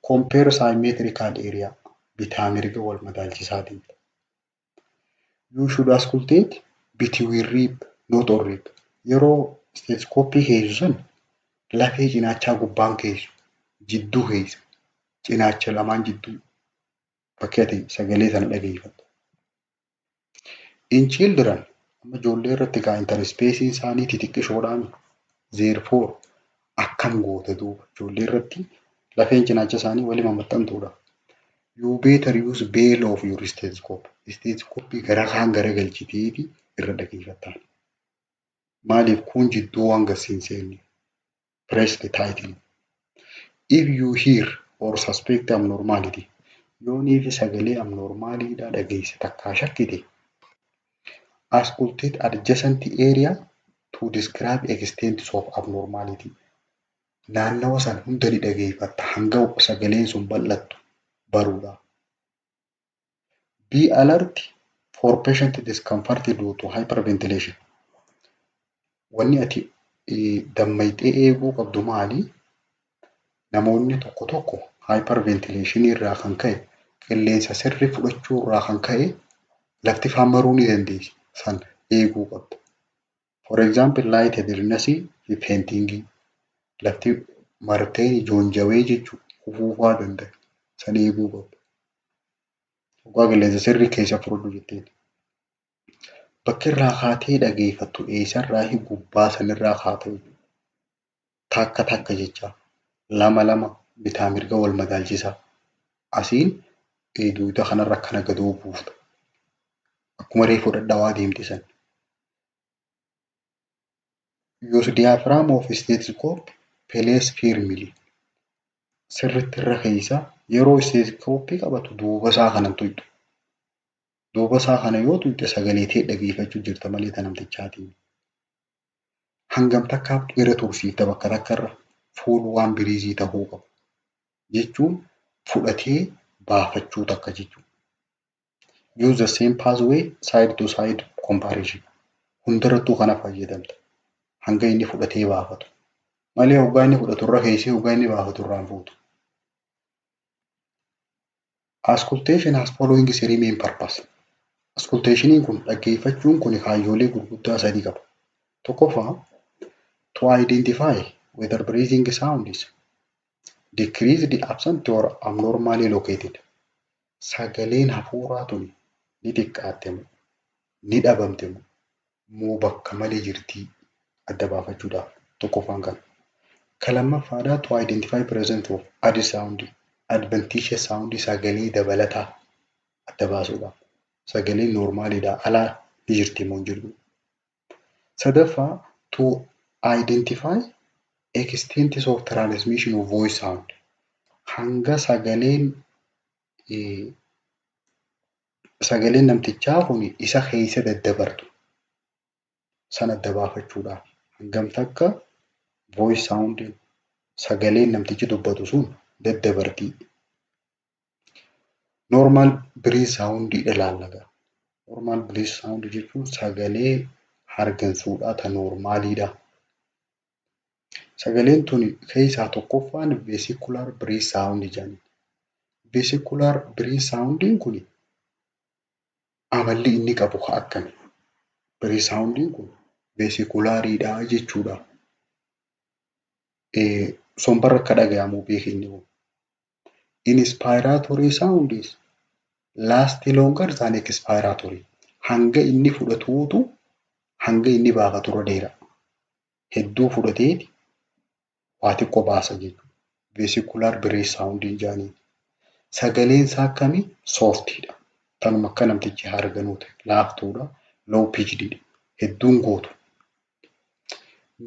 Compare symmetrical area, bitaa mirga wal madaalchisaa deemta. You should auscultate between rib, not on rib. Yeroo stethoscope keessu san lafee cinaachaa gubbaan keessu, jidduu keessa, cinaacha lamaan jidduu bakki ati sagalee sana dhageeffattu. In children, amma ijoollee irratti gaa interspace isaanii xixiqqishoodhaan, therefore akkam goota duuba? Ijoollee irratti lafeen cinaacha isaanii walii maxxantuudha. You better use bell of your stethoscope. Stethoscope gara kaan garagalchiteeti irra dhageeffattaan. Maaliif? Kun jidduu waan gad siin seenne. Press the tightly. If you hear or suspect abnormality, yoonii fi sagalee abnormaliidhaa dhageesse takkaa shakkite, auscultate adjacent area to describe extent of abnormality. Naannawa san hunda ni dhageeffatta hanga sagaleen sun bal'attu baruudhaaf. Be alert for patient discomfort due to hyperventilation. Wanni ati dammaqxee eeguu qabdu maali? Namoonni tokko tokko hyperventilation irraa kan ka'e, qilleensa sirrii fudhachuu irraa kan ka'e, lafti faan maruu ni dandeessi. San eeguu qabda. For example, light headedness fi fainting, lafti martee joonjawee jechuudha, kufuufaa danda'a. San eeguu qabda. Dhugaa qilleensa sirrii keessa fudhadhu jetteen. Bakki irraa kaatee dhageeffattu eessarraa? Gubbaa sanirraa kaatee takka takka jecha, lama lama, bitaa mirga wal madaalchisaa. Asiin dugda kanarra akkana gadoo buufta. Akkuma reefu dhadhawaa deemte sana. Use diaphragm of stethoscope, place firmly. Sirriitti irra keessa yeroo stethoscope qabatu duuba isaa kana hin tuqxu. Duuba isaa kana yoo tuqxe sagalee tee dhageeffachuu jirta malee ta namtichaatii. Hangam takkaaf irra tursiifta? Bakka takka irra full one breathii ta'uu qaba. Jechuun fudhatee baafachuu takka jechuudha. Use the same pathway side to side comparison. Hundarrattuu kana fayyadamta. Hanga inni fudhatee baafatu. Malee hoggaa inni fudhatu irra keessee hoggaa inni baafatu irraa hin fuutu. Auscultation has following three main purpose. Auscultationiin kun, dhaggeeffachuun kun, kaayyoolee gurguddaa sadii qaba. Tokkoffaa, to identify whether breathing sound is decreased, absent or abnormally located. Sagaleen hafuuraa tuni ni xiqqaatte moo, ni dhabamte moo, bakka malee jirtii adda baafachuudhaaf tokkoffaan kana. Ka lammaffaadhaa, to identify presence of added sound, adventitious sound, sagalee dabalataa adda baasuudhaaf. Sagaleen normaliidhaa alaa ni jirti moo hin jirtu. Sadaffaa, to identify extent of transmission of voice sound. Hanga sagaleen namtichaa kun isa keessa daddabartu sana adda baafachuudhaaf, hangam takka voice sound, sagaleen namtichi dubbatu sun daddabartii. Normal breath sound ilaalla. Normal breath sound jechuun sagalee hargansuudhaa ta normaliidha. Sagaleen tun keessaa tokkoffaan vesicular breath sound jedhama. Vesicular breath soundiin kun amalli inni qabu akkami? Breath soundiin kun vesiculariidha jechuudha. Sombarra akka dhagahamu beeki inni kun. Inspiratory sound is last longer than expiratory. Hanga inni fudhatuutu hanga inni baafaturra dheera. Hedduu fudhateeti waa xiqqoo baasa jechuudha. Vesicular breath soundiin jedhaniin. Sagaleen isaa akkamii? Softiidha. Tanuma akka namtichi harganuuti. Laaftuudha. Low pitchedidha. Hedduun gootu.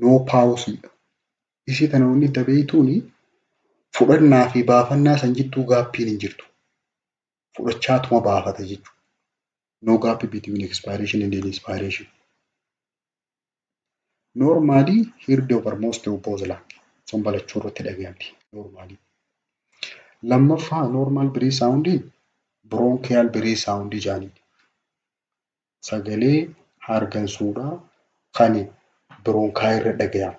No pauseiidha. Isii tana wanni adda beektuuni fudhannaa fi baafannaa san jidduu gapiin hin jirtu. Fudhachaatuma baafata jechuudha. No gap between expiration and inspiration. Normally heard over most of both lung, somba lachuu irratti dhagayamti normally. Lammaffaa, normal breath soundiin bronchial breath sound jedhaniin. Sagalee hargansuudhaa kan bronchi irra dhagayamu.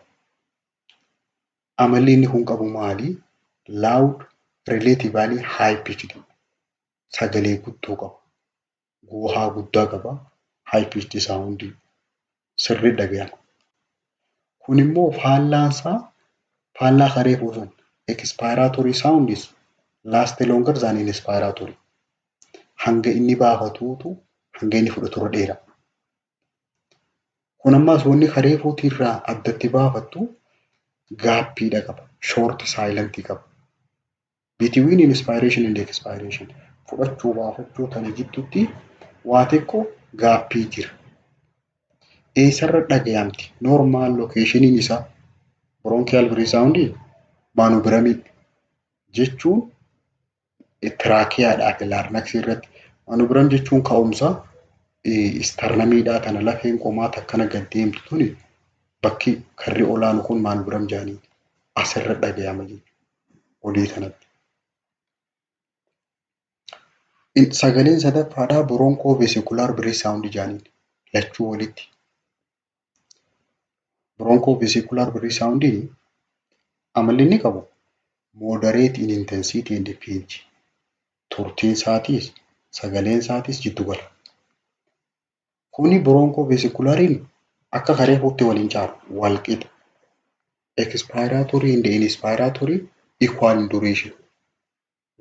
Amalli inni kun qabu maali? Loud, relatively high pitched, sagalee guddoo qaba. Guuhaa guddaa qaba. High pitched sound sirrii dhagayama. Kun immoo faallaansaa faallaa karee fuusan, expiratory sound is last longer than inspiratory. Hanga inni baafatuutu hanga inni fudhaturra dheera. Kun ammas wanni karee fuutirraa addatti baafattu gapiidha qaba. Short silent qaba. Between inspiration and expiration, fudhachuu baafachuu tana jidduutti waa xiqqoo gapii jira. Eessarra dhagayamti? Normal locationiin isaa bronchial breath sound manubriumii jechuun tracheadhaa fi larynxii irratti. Manubrium jechuun ka'umsa sternumiidhaa tana, lafeen qomaa takkana gad deemtu tuni, bakki karri olaanu kun manubrium jedhanii asirra dhagayama jechuudha. Olii kanatti. Sagaleen sadaffaadhaa bronchovesicular breath sound jedhaniin, lachuu walitti. Bronchovesicular breath soundiin amalli inni qabu moderate in intensity and pitch. Turtiin isaatiis sagaleen isaatis jiddu gala. Kuni bronchovesiculariin akka karee fuutti waliin caalu, wal qixa. Expiratory and inspiratory equal in duration.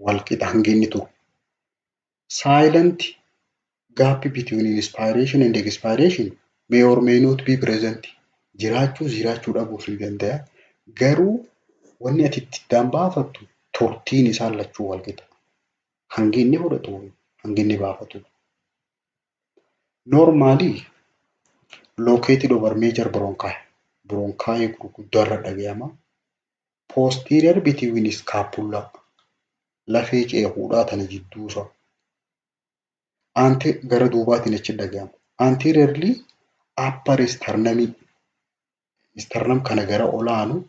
Wal qixa hangi inni turu. Silent gap between inspiration and expiration may or may not be present. Jiraachuus jiraachuu dhabuus ni danda'a. Garuu wanni ati itti addaan baafattu turtiin isaan lachuu wal qixa. Hangi inni fudhatu, hangi inni baafatu. Normally located over major bronchi. Bronchi gurguddaa irra dhagayama. Posterior between scapula. Lafee ceekuudhaa tana jidduusa. Ante gara duubaatiin achi dhagayama. Anteriorly upper sternum, sternum kana gara olaanu,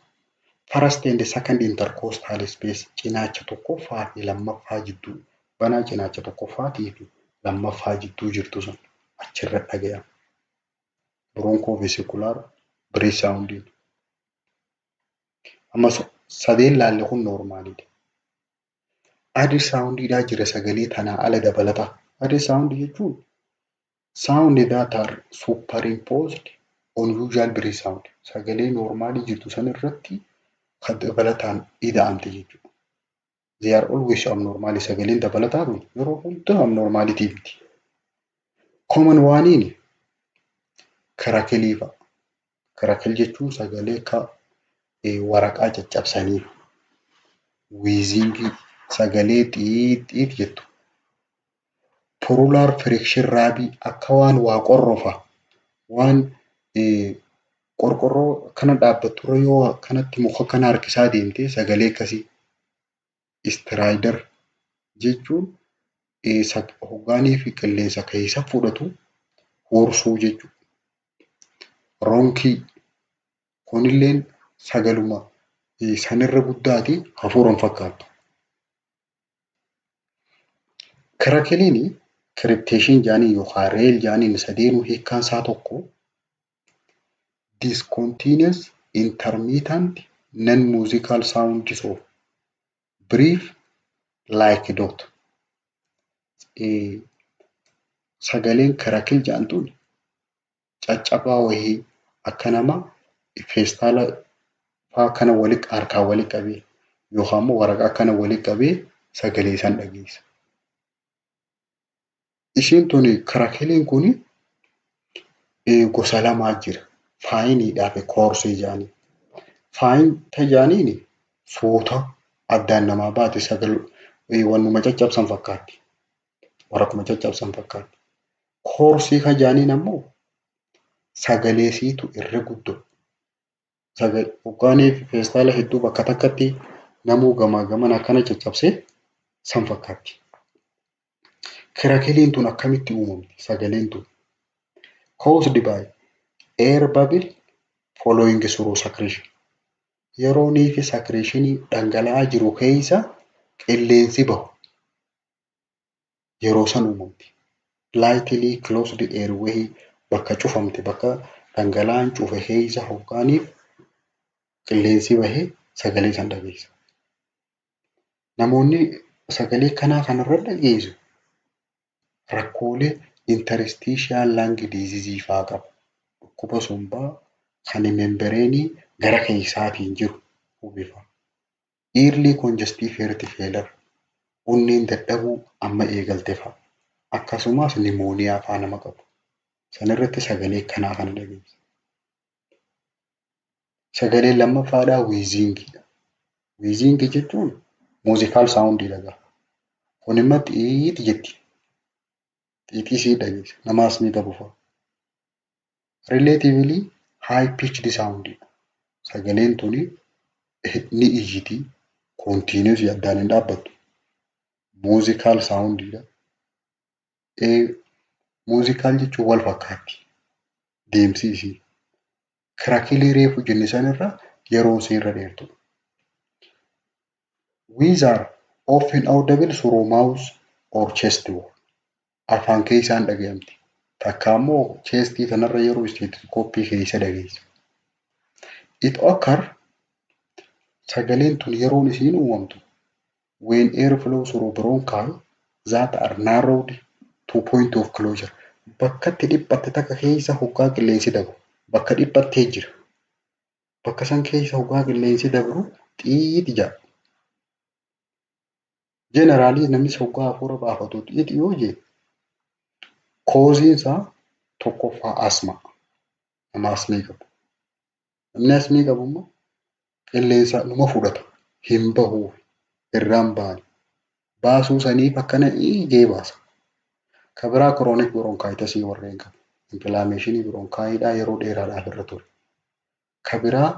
first and second intercostal space, cinaacha tokkoffaa fi lammaffaa jidduu, banaa cinaacha tokkoffaatii fi lammaffaa jidduu jirtu sun achirra dhagayama. Bronchovesicular breath soundiin. Amma sadeen laalle kun normaliidha. Added soundiidhaa jira, sagalee tanaa ala dabalata. Added sound jechuun sound that are superimposed on usual breath sound. Sagalee normalii jirtu san irratti kan dabalataan ida'amte jechuudha. They are always abnormal. Sagaleen dabalataa kun yeroo hunda abnormality miti. Common oneiin crackleii fa'a. Crackle jechuun sagalee akka waraqaa caccabsanii. Wheezingii, sagalee xiit xiit jettu. Pleural friction rubii, akka waan waa qorrofa, waan qorqorroo akkana dhaabbatturra yoo akkanatti muka akkana harkisaa deemte sagalee akkasii. Stridor jechuun hoggaanii fi qilleensa keessa fudhatu huursuu jechuudha. Rhonchi kunilleen sagaluma sanirra guddaati, hafuura hin fakkaattu. Crackleiin crepitation jedhanii yookaan rale jedhaniin sadeenuu hiikkaan isaa tokko, discontinuous, intermittent, non musical sounds of breath like dot. Sagaleen crackle jedhan tun caccabaa wayii akka nama feestaala faa akkana walitti harkaan walitti qabee yookaan immoo waraqaa akkana walitti qabee sagalee san dhageessa. Ishiin tuni crackleiin kuni gosa lamaa jira. Fineiidhaa fi coarseii jedhanii. Fine ta jedhaniin suuta addaan namaa baate, sagalee wannuma caccabsan fakkaatti. Waraquma caccabsan fakkaatti. Coarseii kan jedhaniin ammoo sagalee isiitu irra guddoo. Hoggaanii feestaala hedduu bakka takkatti namuu gamaa gamana akkana caccabsee san fakkaatti. Crackleiin tun akkamitti uumamti sagaleen tun? Caused by air bubble forming Following through secretion. Yeroo fi secretionii dhangala'aa jiru keessa qilleensi bahu yeroo san uumamti. Lightly closed airway, bakka cufamte, bakka dhangala'aan cufe keessa hoggaaniif qilleensi bahee sagalee san dhageessa. Namoonni sagalee kanaa kanarra dhageessu rakkoolee interstitial lung disease fa'aa qabu. Dhukkuba sombaa kan membraneii gara keessaatiin jiru uwwifa. Early congestive heart failure, onneen dadhabuu amma eegalte fa'a. Akkasumas pneumonia fa'aa nama qabu. Sanirratti sagalee akkanaa kana dhageessa. Sagaleen lammaffaadhaa wheezingiidha. Wheezingii jechuun musical soundiidha. Kun immoo xiixi jetti. Xiixii ishee dhageessa. Nama asmii qabu fa'a. Relatively high pitched sound. Sagaleen tuni ni iyyiti. Continuous, addaan hin dhaabbattu. Musical soundiidha. Musical jechuun wal fakkaatti deemsi isii. Crackleii reefu jenne sanirra yeroo ishee irra dheertudha. Wheeze are often audible through mouth or chest wall. Afaan keessaan dhagayamti. Takka immoo chestii kanarra yeroo stethoscopeii keessa dhageessa. It occur, sagaleen tun yeroon isiin uumamtu, when air flow through bronchi that are narrowed to point of closure. Bakka itti dhiphatte takka keessa hoggaa qilleensi dabru, bakka dhiphattee jira. Bakka san keessa hoggaa qilleensi dabru xiixi jedha. Generally namni hoggaa hafuura baafatu xiixi yoo jee, causeiin isaa tokkoffaa asthma. Nama asmii qabu. Namni asmii qabu immoo qilleensa numa fudhata. Hin bahuuf, irraan baane. Baasuu saniif akkana ijee baasa. Ka biraa chronic bronchitisii warreen qabu. Inflammationii bronchiidhaa yeroo dheeraadhaaf irra ture. Ka biraa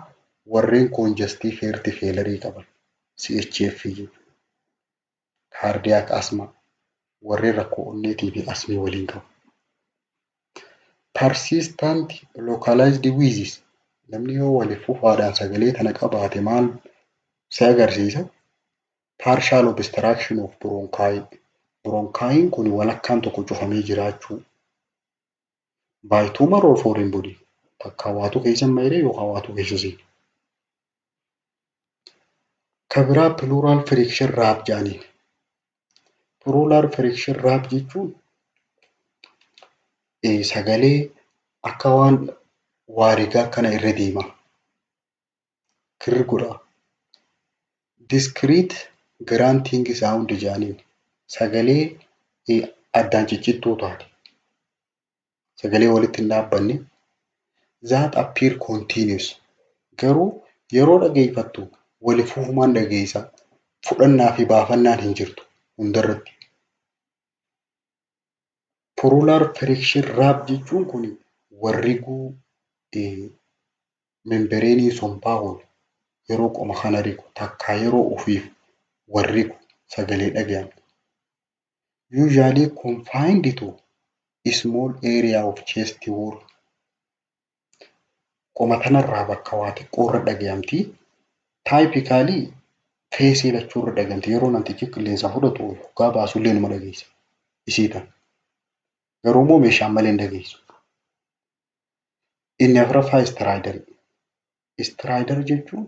warreen congestive heart failure qaban, CHF jechuudha. Cardiac asthma, warreen rakkoo onneetii fi asmii waliin qabu. Persistent localized wheezes, namni yoo waliif fufaadhaan sagalee tana qabaate maal si agarsiisa? Partial obstruction of bronchi. Bronchiin kun walakkaan tokko cufamee jiraachuu. By tumor or foreign body. Takka waatu keessa mayree yookaan waatu keessa seene. Ka biraa pleural friction rub jedhaniin. Pleural friction rub jechuun sagalee akka waan waarigaa kana irra deema. Kirri godha. Discrete grunting sound jedhaniin. Sagalee addaan ciccittuu taate. Sagalee walitti hin dhaabbanne. That appear continuous. Garuu yeroo dhageeffattu wali fufumaan dhageessa. Fudhannaa fi baafannaan hin jirtu hundarratti. Pleural friction rub jechuun kun warriguu membraneii sombaa kun yeroo qoma kana rigu, takkaa yeroo ofiif warrigu sagalee dhagayamu. Usually confined to small area of chest wall. Qoma kanarraa bakka waa xiqqoorra dhagayamti. Typically faceii lachuurra dhagayamti. Yeroo namtichi qilleensa fudhatu, hoggaa baasullee numa dhageessa. Isii tana. Garuu immoo meeshaan malee hin dhageessu. Inni afuraffaa stridorii. Stridor jechuun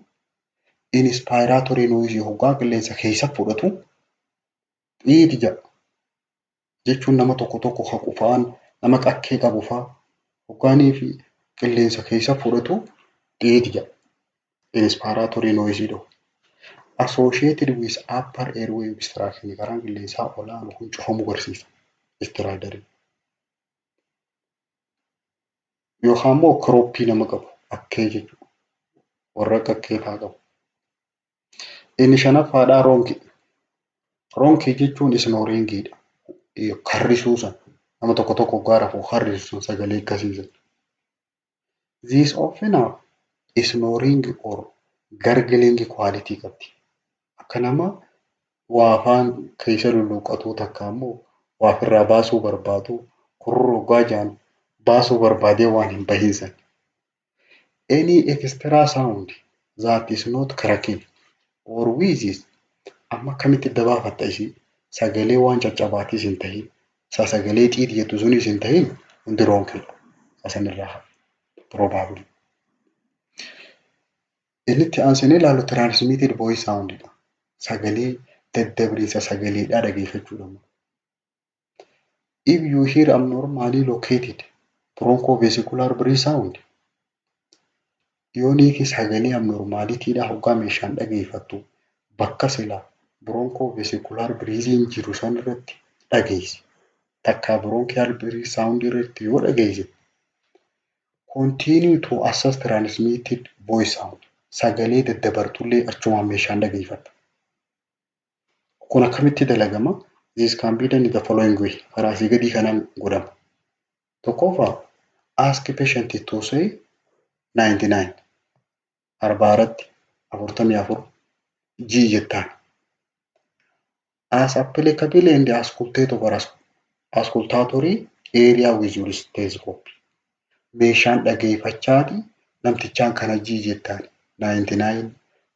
inspiratory noise, hoggaa qilleensa keessa fudhatu xiiti jedha. Jechuun nama tokko tokko ka qufaan nama qakkee qabu fa'aa hoggaanii fi qilleensa keessa fudhatu xiiti jedha. Inspiratory noise dhahu. Associated with upper airway obstruction, karaan qilleensaa olaanu kun cufamuu agarsiisa. Stridorii. Yookaan immoo croup nama qabu, akkee jechuudha. Warra qakkee fa'aa qabu. Inni shanaffaadhaa rhonchi. Rhonchi jechuun snoringiidha. Karrisuu sana. Nama tokko tokko hoggaa rafu harrisu sun, sagalee akkasii sana. This often have snoring or gurgling quality qabdi. Akka nama waa afaan keessa lulluuqqatuu, takka immoo waa ofirraa baasuu barbaadu, kurruu hoggaa jedhan baasuu barbaadee waan hin bahin sana. Any extra sound that is not crackling or wheezes. Amma akkamitti adda baafatta isii? Sagalee waan caccabaatis hin tahin, sagalee xiit jettu sunis hin tahin, hundi rhonchidha. Sanirraa hafa. Probably. Inni itti aansinee ilaallu transmitted voice soundidha. Sagalee daddabriinsa sagaleedhaa dhageeffachuudha. If you hear abnormally located bronchovesicular breath sound, yoonii fi sagalee abnormalityidha hoggaa meeshaan dhageeffattu bakka sila bronchovesicular breathing jiru san irratti dhageesse, takka bronchial breath sound irratti yoo dhageesse, continue to assess transmitted voice sound. Sagalee daddabartullee achumaan meeshaan dhageeffatta. Kun akkamitti dalagama? This can be done in the following way. Karaa asii gadii kanaan godhama. Tokkoffaa, ask patient to say 99, arbaaratti 44 G jettaan. As applicable and auscultate over auscultatory area with your stethoscope. Meeshaan dhageeffachaati namtichaan kana G jettaan. 99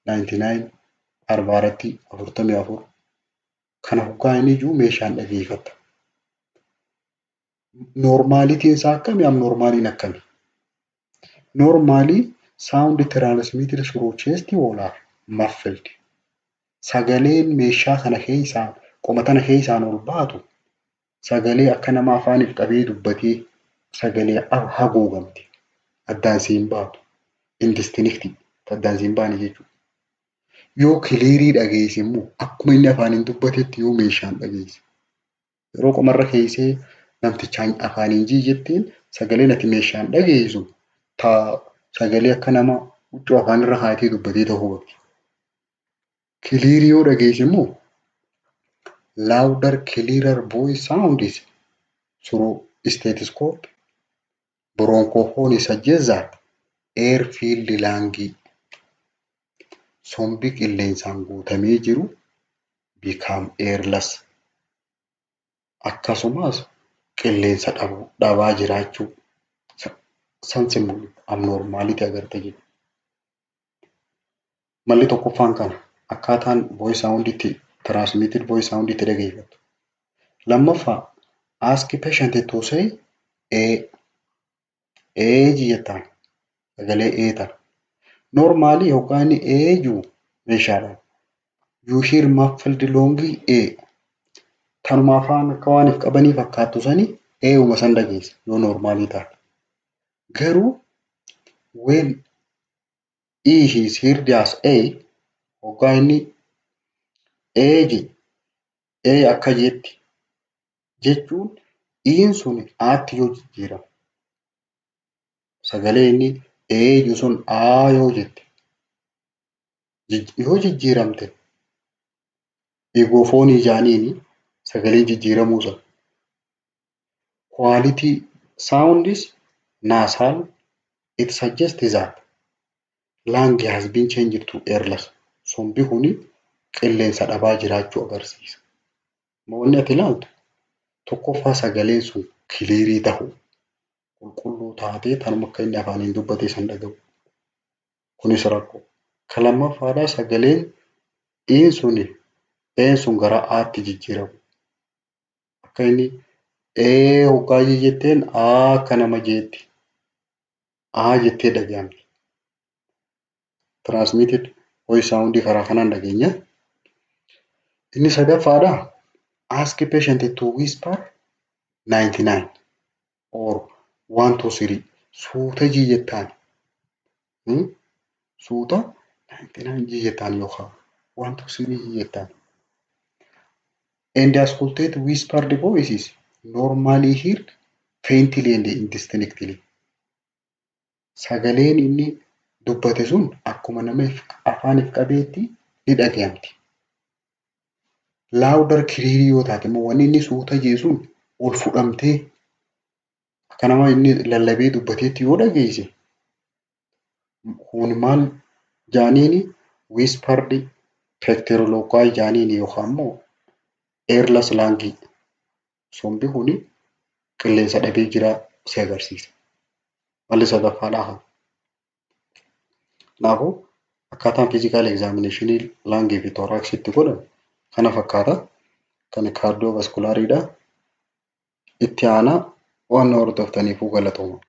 99, arbaaratti 44 kana hoggaa inni jiru meeshaan dhageeffatta. Normalityn isaa akkami? Abnormaliin akkami? Normally, sound transmitted through chest wall are muffled. Sagaleen meeshaa kana keessaan, qoma tana keessaan ol baatu sagalee akka nama afaaniif qabee dubbatee sagalee haguugamti. Addaan siin baatu. Indistinct, addaan siin baane jechuudha. Yoo clearii dhageesse immoo akkuma inni afaaniin dubbatetti yoo meeshaan dhageesse. Yeroo qomarra keessee namtichaan afaaniin jii jetteen, sagaleen ati meeshaan dhageessu sagalee akka nama huccuu afaanirra kaa'atee dubbatee ta'uu qabdi. Clearii yoo dhageesse immoo louder, clearer voice sound is through stethoscope bronchophone suggests that air filled lung, sombi qilleensaan guutamee jiru, become airless. Akkasumas qilleensa dhabaa jiraachuu sansi abnormality agarte jechuudha. Malli tokkoffaan kana, akkaataan voice sound itti, transmitted voice sound itti dhageeffattu. Lammaffaa, ask patient to say A A jettaan, sagalee A tana. Normally hoggaa inni A jiru meeshaadhaan you hear muffled long A. Tanuma afaan akka waan if qabanii fakkaattu sani Ee'uma san dhageessa yoo normalii taate. Garuu when E is heard as A, hoggaa inni A jedhe, A akka jetti jechuun Iin sun Aatti yoo jijjiirame, sagalee inni A jedhu sun A yoo jette, yoo jijjiiramte, egophony jaaniini sagalee jijjiiramuu sana. Quality sound is nasal. It suggests that lung has been changed to airless. Sombi kuni qilleensa dhabaa jiraachuu agarsiisa. Wanni ati ilaaltu tokkoffaa sagaleen sun clearii tahuu, qulqulluu taatee tanuma akka inni afaaniin dubbate san dhaga'u. Kunis rakkoo. Ka lammaffaadhaa sagaleen iin sun een sun gara aatti jijjiiramu. Akka inni ee hoggaa jetteen aa akka nama jeetti. Aa jettee dhaga'amti. Transmitted voice sound karaa kanaan dhageenya. Inni sadaffaadhaa ask patient to whisper 99 or 1 2 3, suuta jii jettaan. Suuta 99 jii jettaan yookaan 1 2 3 jii jettaan. And auscultate whispered voices normally heard faintly and indistinctly. Sagaleen inni dubbate sun akkuma nama afaaniif qabeetti ni dhagayamti. Louder, clearii yoo taate immoo wanni inni suuta jee sun ol fudhamtee akka nama inni lallabee dubbateetti yoo dhageesse, kun maal jaaniini? Whispered pectoriloquy jaaniini yookaan immoo airless lung, sombi kuni qilleensa dhabee jira si agarsiisa. Malli sadaffaadhaa kana. Kanaafuu akkaataan physical examinationii lungii fi thoraxiitti godhan kana fakkaata. Kan cardiovasculariidha. Itti aanaa waan na hordoftaniifuu galatooma.